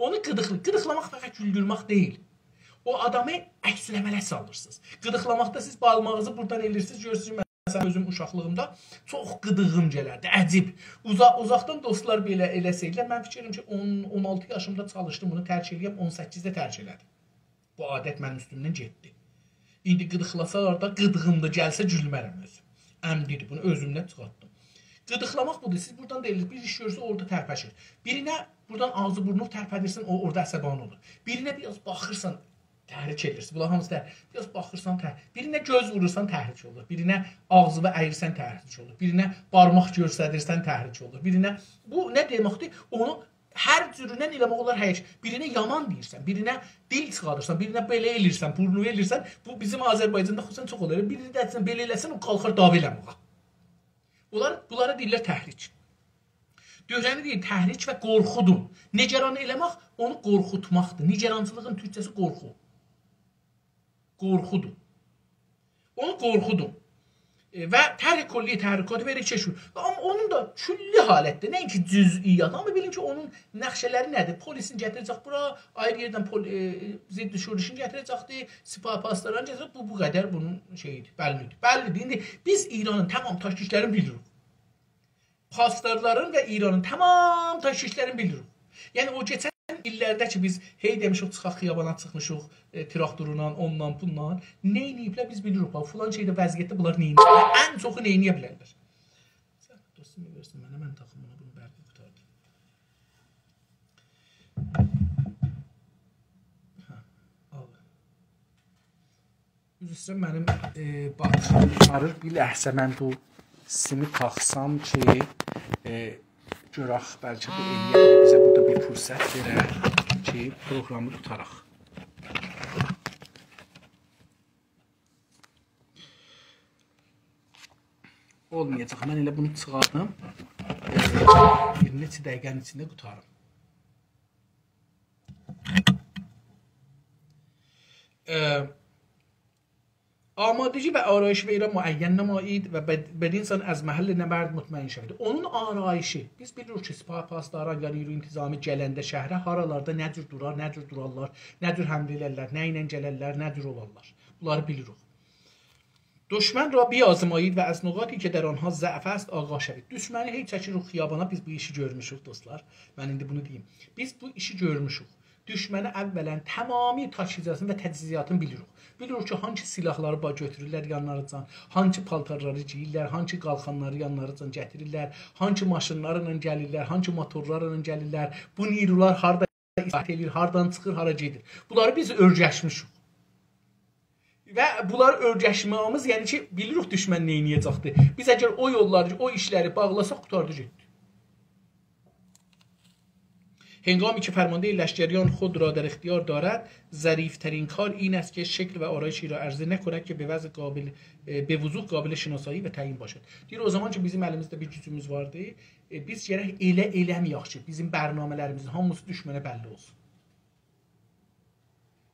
اونو قیدیقلی-، قیدیقلاماق فقط گولدورمک دئییل. او آدامی عکس‌العمله سالیرسینیز. قیدیقلاماقدا سیز بارماغینیزی بورادان ائله‌ییرسینیز، گؤرورسونوز، مثلا، اؤزوم اوشاقلیغیمدا چوخ قیدیغیم گلردی، عجیب. اوزا-، اوزاقدان دوستلار بئله ائله‌سه‌یدیلر، من فیکیر ائدیرم کی، اون، اون آلتی یاشیمدا چالیشدیم بونو ترک ائله‌یم، اون سککیزده ترک ائله‌دیم. بو عادت منیم اوستومدن گئتدی. ایندی قیدیقلاسالار دا، قیدیغیم دا گلسه گولمرم اؤزوم. عمدی‌دیر، بونو اؤزومدن چیخارتدیم. قیدیقلاماق بودور. سیز بورادان دا ائله‌ییر، بیر ایش گؤرسه اورادا ترپشیر. بیرینه بورادان آغزی بورنو ترپدیرسن، او اورادا عصبانی اولور. بیرینه بیر آز باخیرسان، تحریک ائدیرسن. بونلار هامیسی تحریک. بیر آز باخیرسان، تحریک. بیرینه گؤز وورورسان، تحریک اولور. بیرینه آغزینی اییرسن، تحریک اولور. بیرینه بارماق گؤستریرسن، تحریک اولور. بیرینه، بو نه دئمکدیر؟ اونو هر جوروندن ائله‌مک اولار، هر ایش. بیرینه یامان دئییرسن، بیرینه دیل چیخاریرسان، بیرینه بئله ائله‌ییرسن، بورنووو ائله‌ییرسن. بو بیزیم آذربایجاندا خصوصاً چوخ اولور. بیرینه دئییرسن، بئله ائله‌سن، او قالخار دعوا ائله‌مه‌یه. اونلار، بونلارا دئییرلر تحریک. دؤهره‌نی دئییر، تحریک و قورخودون. نگران ائله‌مک، اونو قورخوتماقدیر. نگرانچیلیغین تورکجه‌سی قورخو. قورخودور. اونو قورخودون. ائ، و طرح کلی تحرکاتی و ارتشی. و آمما اونون دا کلی حالتده، نه اینکی جزئیات، آمما بیلین کی، اونون نقشه‌لری نه‌دیر؟ پلیسین گتیره‌جک بورا، آیری یئردن پل-، ائ، ضد شورشین گتیره‌جکدیر، سپاه پاسداران گتیره‌جک، بو، بو قدر بونون شئییدیر، بللی‌دیر. بللی‌دیر. ایندی بیز ایرانین تمام تاکتیکلرینی بیلیریک. پاسدارلارین و ایرانین تمام تاکتیکلرینی بیلیریک. یعنی او کئچن ایللرده کی، بیز هئی دئمیشیک، چیخاق خیابانا چیخمیشیق، ائ، تراکتورلا، اونونلا، بونونلا. نه ائدیبلر بیز بیلیریک. باخ، فلان شئیده، وضعیتده بونلار نه ائدیبلر؟ ان چوخو نه ائده بیلرلر؟ سن دوستوم، گؤرسن منه، من تاخیم اونا بونو، بلکه قوتاردی. هه، آل. عذر ایسته‌ییرم، منیم، ائ، باطریم قوتاریر. بیر لحظه من بو سیمی تاخسام کی، ائ، گؤرک، بلکه بو ائلیه بیلر بیزه بورادا بیر فرصت وئره کی، پروگرامی قوتاراق. اولمایاجاق. من ائله بونو چیخاردیم. ائ، بیر نئچه دقیقه‌نین ایچینده قوتاریم. اه، آمادگی و آرایش وی را معین نمایید و بد-، بدین سان از محل نبرد مطمئن شوید. اونون آرایشی، بیز بیلیریک کی، سپاه پاسداران یا نیروی انتظامی گلنده شهره هارالاردا نه جور دورار، نه جور دورارلار، نه جور حمله ائلرلر، نه ایله گلرلر، نه جور اولارلار. بونلاری بیلیریک. دشمن را بیازمایید و از نقاطی که در آنها ضعف است آگاه شوید. دوشمنی هئی چکیریک خیابانا، بیز بو ایشی گؤرموشوک، دوستلار. من ایندی بونو دئییم. بیز بو ایشی گؤرموشوک. دوشمنی اولاً تمامی تاکتیکاسینی و تجهیزاتینی بیلیریک. بیلیریک کی، هانسی سلاحلاری با-، گؤتورورلر یانلاریجان، هانسی پالتارلاری گئییرلر، هانسی قالخانلاری یانلاریجان گتیریرلر، هانسی ماشینلارلا گلیرلر، هانسی موتورلارلا گلیرلر. بو نیرولار هاردا استراحت ائله‌ییر، هاردان چیخیر، هارا گئدیر. بونلاری بیز اؤرگشمیشیک. و بونلاری اؤرگشمه‌ییمیز، یعنی کی، بیلیریک دوشمن نه ائده‌جکدیر. بیز اگر او یوللاری، او ایشلری باغلاساق، قوتاردی گئتدی. هنگامی که فرماندهٔ لشکریان خود را در اختیار دارد، ظریف‌ترین کار این است که شکل و آرایشی را عرضه نکند که به وضع قابل، اه، به وضوح قابل شناسایی و تعیین باشد. دئییر، او زامان کی، بیزیم الیمیزده بیر گوجوموز واردی، ائ، بیز گرک ائله ائله‌مه‌یک کی، بیزیم برنامه‌لریمیزین هامیسی دوشمنه بللی اولسون.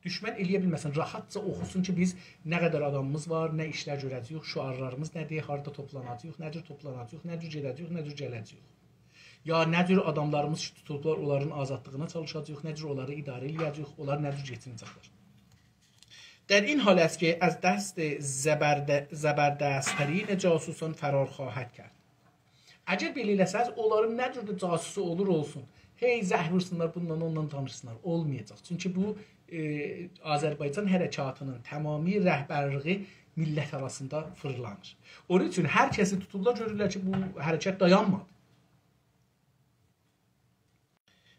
دوشمن ائلیه بیلمه‌سین، راحتجا اوخوسون کی، بیز نه قدر آدامیمیز وار، نه ایشلر گؤره‌جه‌ییک، شعارلاریمیز نه‌دیر، هاردا توپلاناجاغیق، نه جور توپلاناجاغیق، نه جور گئده‌جه‌ییک. یا نه جور آداملاریمیز کی، توتولوبلار، اونلارین آزادلیغینا چالیشاجاغیق، نه جور اونلاری اداره ائلیه‌جه‌ییک، اونلار نه جور گئچینه‌جکلر. در این حال است که از دست زبرد-، زبردست‌ترین جاسوسان فرار خواهد کرد. اگر بئله ائله‌سز، اونلارین نه جور ده جاسوسو اولور اولسون، هئی زنگ وورسونلار، بونونلا، اونونلا دانیشسینلار، اولمایاجاق. چونکی بو، ائ، آذربایجان حرکاتینین تمامی رهبرلیگی میللت آراسیندا فیرلانیر. اونون اوچون هر کسی توتورلار، گؤرورلر کی، بو حرکت دایانمادی.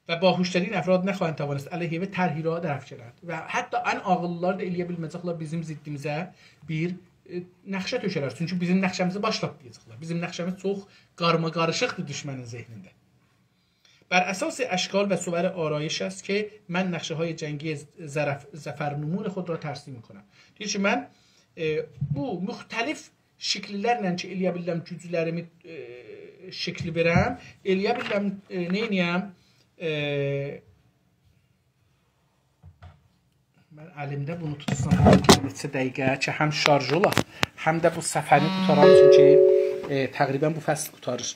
و باهوش‌ترین افراد نخواهند توانست علیه وی طرحی را درافکنند. و حتی ان عاغیللیلار دا ائلیه بیلمه‌یه‌جکلر بیزیم ضدیمیزه بیر، ائ، نقشه تؤکه‌لر. چونکی بیزیم نقشه‌میزی باشلاتمایاجاقلار. بیزیم نقشه‌میز چوخ قارماقاریشیقدیر دوشمنین ذهنینده. بر اساس اشکال و صور آرایش است که من نقشه‌های جنگی ظرف-، ظفرنمون خود را ترسیم می‌کنم. دئییر کی، من، ائ، بو مختلف شکیللرله کی، ائلیه بیلیرم گوجلریمی، ائ، شکیل وئرم، ائلیه بیلیرم، ائ، نئینییم؟ ائ، من الیمده بونو توتسام بیر نئچه دقیقه کی، هم شارژ اولا، هم ده بو صفحه‌نی قوتارام، چونکی، ائ، تقریباً بو فصل قوتاریر.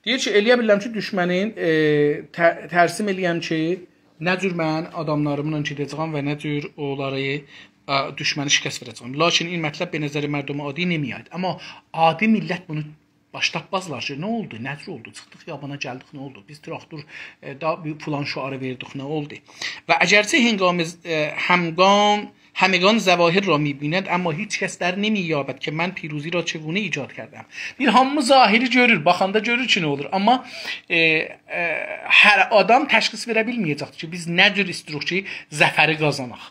دئییر کی، ائلیه بیلرم کی، دوشمنین، ائ، ت-، ترسیم ائلیه‌م کی، نه جور من آداملاریملا گئده‌جه‌یم و نه جور اونلاری، ا، دوشمنی شکست وئره‌جه‌یم. لاکین این مطلب به نظر مردم عادی نمی‌آید. آمما عادی میللت بونو باش تاپمازلار کی، نه اولدو، نه جور اولدو، چیخدیق خیابانا، گلدیک، نه اولدو؟ بیز تراکتور، ائ، دا بیر فلان شعاری وئردیک، نه اولدو؟ و اگرچه هنگام، ائ، همگان، همگان ظواهر را می‌بیند، اما هیچ کس در نمی‌یابد که من پیروزی را چگونه ایجاد کردم. دئییر، هامی ظاهری گؤرور، باخاندا گؤرور کی، نه اولور. آمما، ائ، ائ، هر آدام تشخیص وئره بیلمه‌یه‌جکدیر کی، بیز نه جور ایستیروق کی، ظفری قازاناق.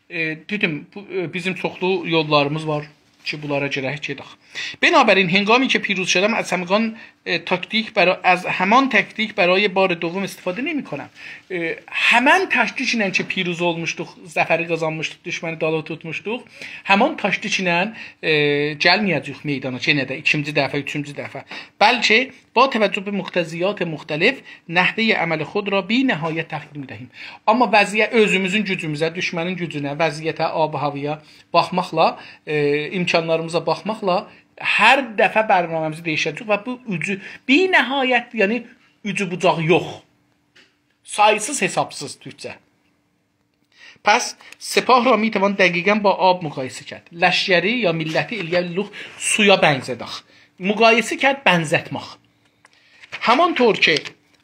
ائ، دئدیم، بو، ائ، بیزیم چوخلو یوللاریمیز وار کی، بونلارا گرک گئدک. بنابراین، هنگامی که پیروز شدم، از همگان، ائ، تاکتیک برا-، از همان تاکتیک برای بار دوم استفاده نمی‌کنم. ائ، همن تاکتیک ایله کی، پیروز اولموشدوق، ظفری قازانمیشدیق، دوشمنی دالی توتموشدوق، همان تاکتیک ایله، ائ، گلمه‌یه‌جه‌ییک میدانا، یئنه ده ایکینجی دفعه، اوچونجو دفعه. بلکه با توجه به مقتضیات مختلف، نحوهٔ عمل خود را بی‌نهایت تغییر می‌دهیم. آمما وضعیت، اؤزوموزون گوجوموزه، دوشمنین گوجونه، وضعیته، آب و هاوایا باخماقلا، ائ، امکانلاریمیزا باخماقلا هر دفعه برنامه‌میزی دییشه‌جه‌ییک و بو اوجو، بی‌نهایت، یعنی اوجو بوجاغی یوخ. سایسیز حسابسیز تورکجه. پس سپاه را می‌توان دقیقاً با آب مقایسه کرد. لشکری یا میللتی ائلیه بیلیریک سویا بنزه‌دک. مقایسه کرد، بنزتمک. همانطور که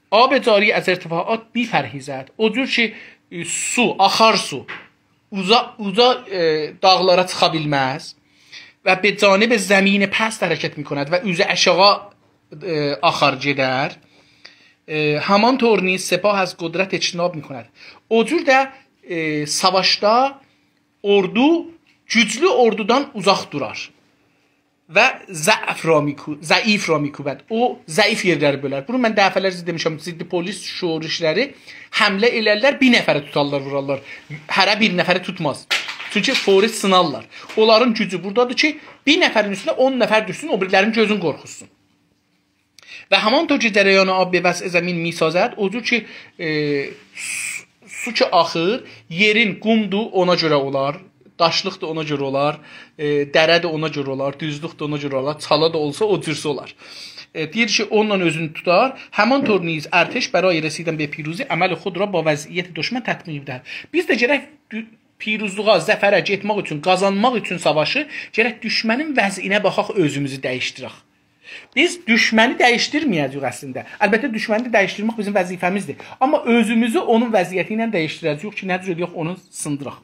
آب جاری از ارتفاعات می‌پرهیزد، او جور کی، ائ، سو، آخار سو، اوزا، اوزا، ائ، داغلارا چیخا بیلمز و به جانب زمین پست حرکت می‌کند و اوزو آشاغی، ائ، آخار گئدر. ائ، همانطور نیز سپاه از قدرت اجتناب می‌کند. او جور ده، ائ، ساواشدا اوردو گوجلو اوردودان اوزاق دورار. و ضعف را می‌کو-، ضعیف را می‌کوبد. او ضعیف یئرلری بؤلر. بونو من دفعه‌لرجه دئمیشم، ضد پلیس شورشلری حمله ائلرلر، بیر نفری توتارلار، وورارلار. هره بیر نفری توتماز. چونکی فوری سینارلار. اونلارین گوجو بورادادیر کی، بیر نفرین اوستونه اون نفر دوشسون، او بیریلرین گؤزون قورخوتسون. و همانطور که جریان آب به وضع زمین می‌سازد، او جور کی، ائ، سو، سو کی آخیر، یئرین قومدور، اونا گؤره اولار، داشلیقدیر، اونا گؤره اولار، ائ، دره‌دیر، اونا گؤره اولار، دوزلوکدور، اونا گؤره اولار، چالا دا اولسا، او جورسه اولار. ائ، دئییر کی، اونونلا اؤزونو توتار. همانطور نیز ارتش برای رسیدن به پیروزی عمل خود را با وضعیت دشمن تطبیق می‌دهد. بیز ده گرک دو-، پیروزلوغا، ظفره گئتمک اوچون، قازانماق اوچون ساواشی، گرک دوشمنین وضعینه باخاق، اؤزوموزو دییشدیرک. بیز دوشمنی دییشدیرمه‌یه‌جه‌ییک اصلینده. البته، دوشمنی ده دییشدیرمک بیزیم وظیفه‌میزدیر. آمما اؤزوموزو اونون وضعیتی ایله دییشدیره‌جه‌ییک کی، نه جور ائلیک اونو سیندیراق.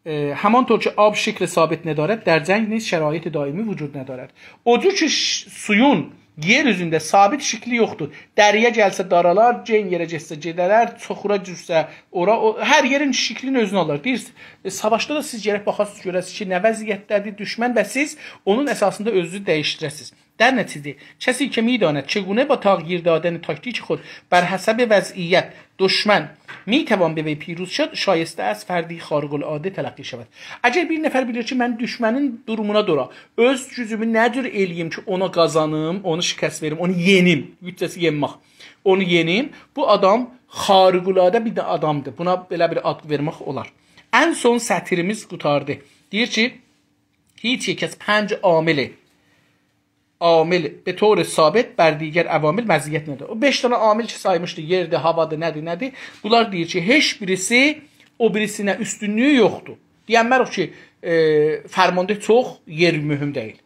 ائ، همانطور که آب شکل ثابت ندارد، در جنگ نیز شرایط دائمی وجود ندارد. او جور کی، ش-، سویون یئر اوزونده ثابت شکلی یوخدور. دره‌یه گلسه دارالار، گئن یئره گئتسه گئده‌لر، چوخورا دوشسه اورا، او، هر یئرین شکلینی اؤزونه آلار. دئییر، ائ، ساواشدا دا سیز گرک باخاسینیز، گؤره‌سینیز کی، نه وضعیتده‌دیر دوشمن و سیز اونون اساسیندا اؤزونوزو دییشدیره‌سینیز. در نتیجه، کسی که می‌داند چگونه با تغییر دادن تاکتیک خود بر حسب وضعیت دشمن می‌توان به وی پیروز شد، شایسته است فردی خارق‌العاده تلقی شود. اگر بیر نفر بیلیر کی، من دوشمنین دورومونا گؤره اؤز گوجومو نه جور ائله‌ییم کی، اونا قازانیم، اونو شکست وئریم، اونو یئنیم، گوججه‌سی یئنمک، اونو یئنیم، بو آدام خارق‌العاده بیر ده آدامدیر. بونا بئله بیر آد وئرمک اولار. ان سون سطریمیز قوتاردی. دئییر کی، هیچ یک از پنج عامل، عامل به طور ثابت بر دیگر عوامل مزیت ندارد. او بئش دنه عامل کی سایمیشدی، یئردیر، هاوادیر، نه‌دیر، نه‌دیر. بونلار دئییر کی، هئچ بیریسی او بیریسینه اوستونلویو یوخدور. دئینمه‌ریک کی، ائ، فرماندا چوخ یئر مهم دئییل.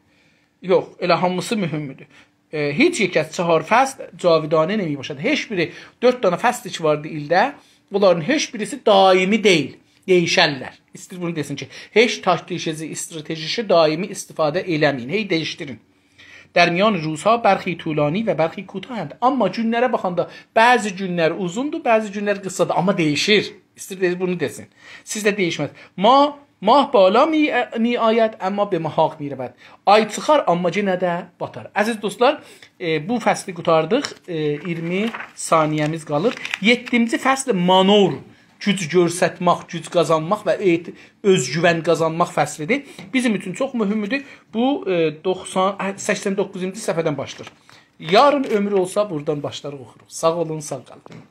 یوخ، ائله هامیسی مهمدور. ائ، هیچ یک از چهار فصل جاودانه نمی‌باشد. هئچ بیری، دؤرد دنه فصل کی واردی ایلده، بونلارین هئچ بیریسی دائمی دئییل. دییشرلر. ایسته‌ییر بونو دئسین کی، هئچ تاکتیکی، استراتژیکی دائمی استفاده ائله‌مه‌یین. هئی دییشدیرین. در میان روزها برخی طولانی و برخی کوتاهند. آمما گونلره باخاندا بعضی گونلر اوزوندور، بعضی گونلر قیسادیر. آمما دییشیر. ایسته‌ییر بونو دئسین. سیز ده دییشمز. ما، ماه بالا می-، می‌آید، اما به محاق می‌رود. آی چیخار، آمما یئنه ده باتار. عزیز دوستلار، ائ، بو فصلی قوتاردیق. ائ، اییرمی ثانیه‌میز قالیر. یئددینجی فصل مانور، گوج گؤسترمک، گوج قازانماق و اعت-، اؤزگوون قازانماق فصلیدیر. بیزیم اوچون چوخ مهمدور. بو، ائ، دوخسان، هه، سکسن دوققوزونجو صفحه‌دن باشلاییر. یارین عؤمور اولسا، بورادان باشلار اوخوروق. ساغ اولون، ساغ قالین.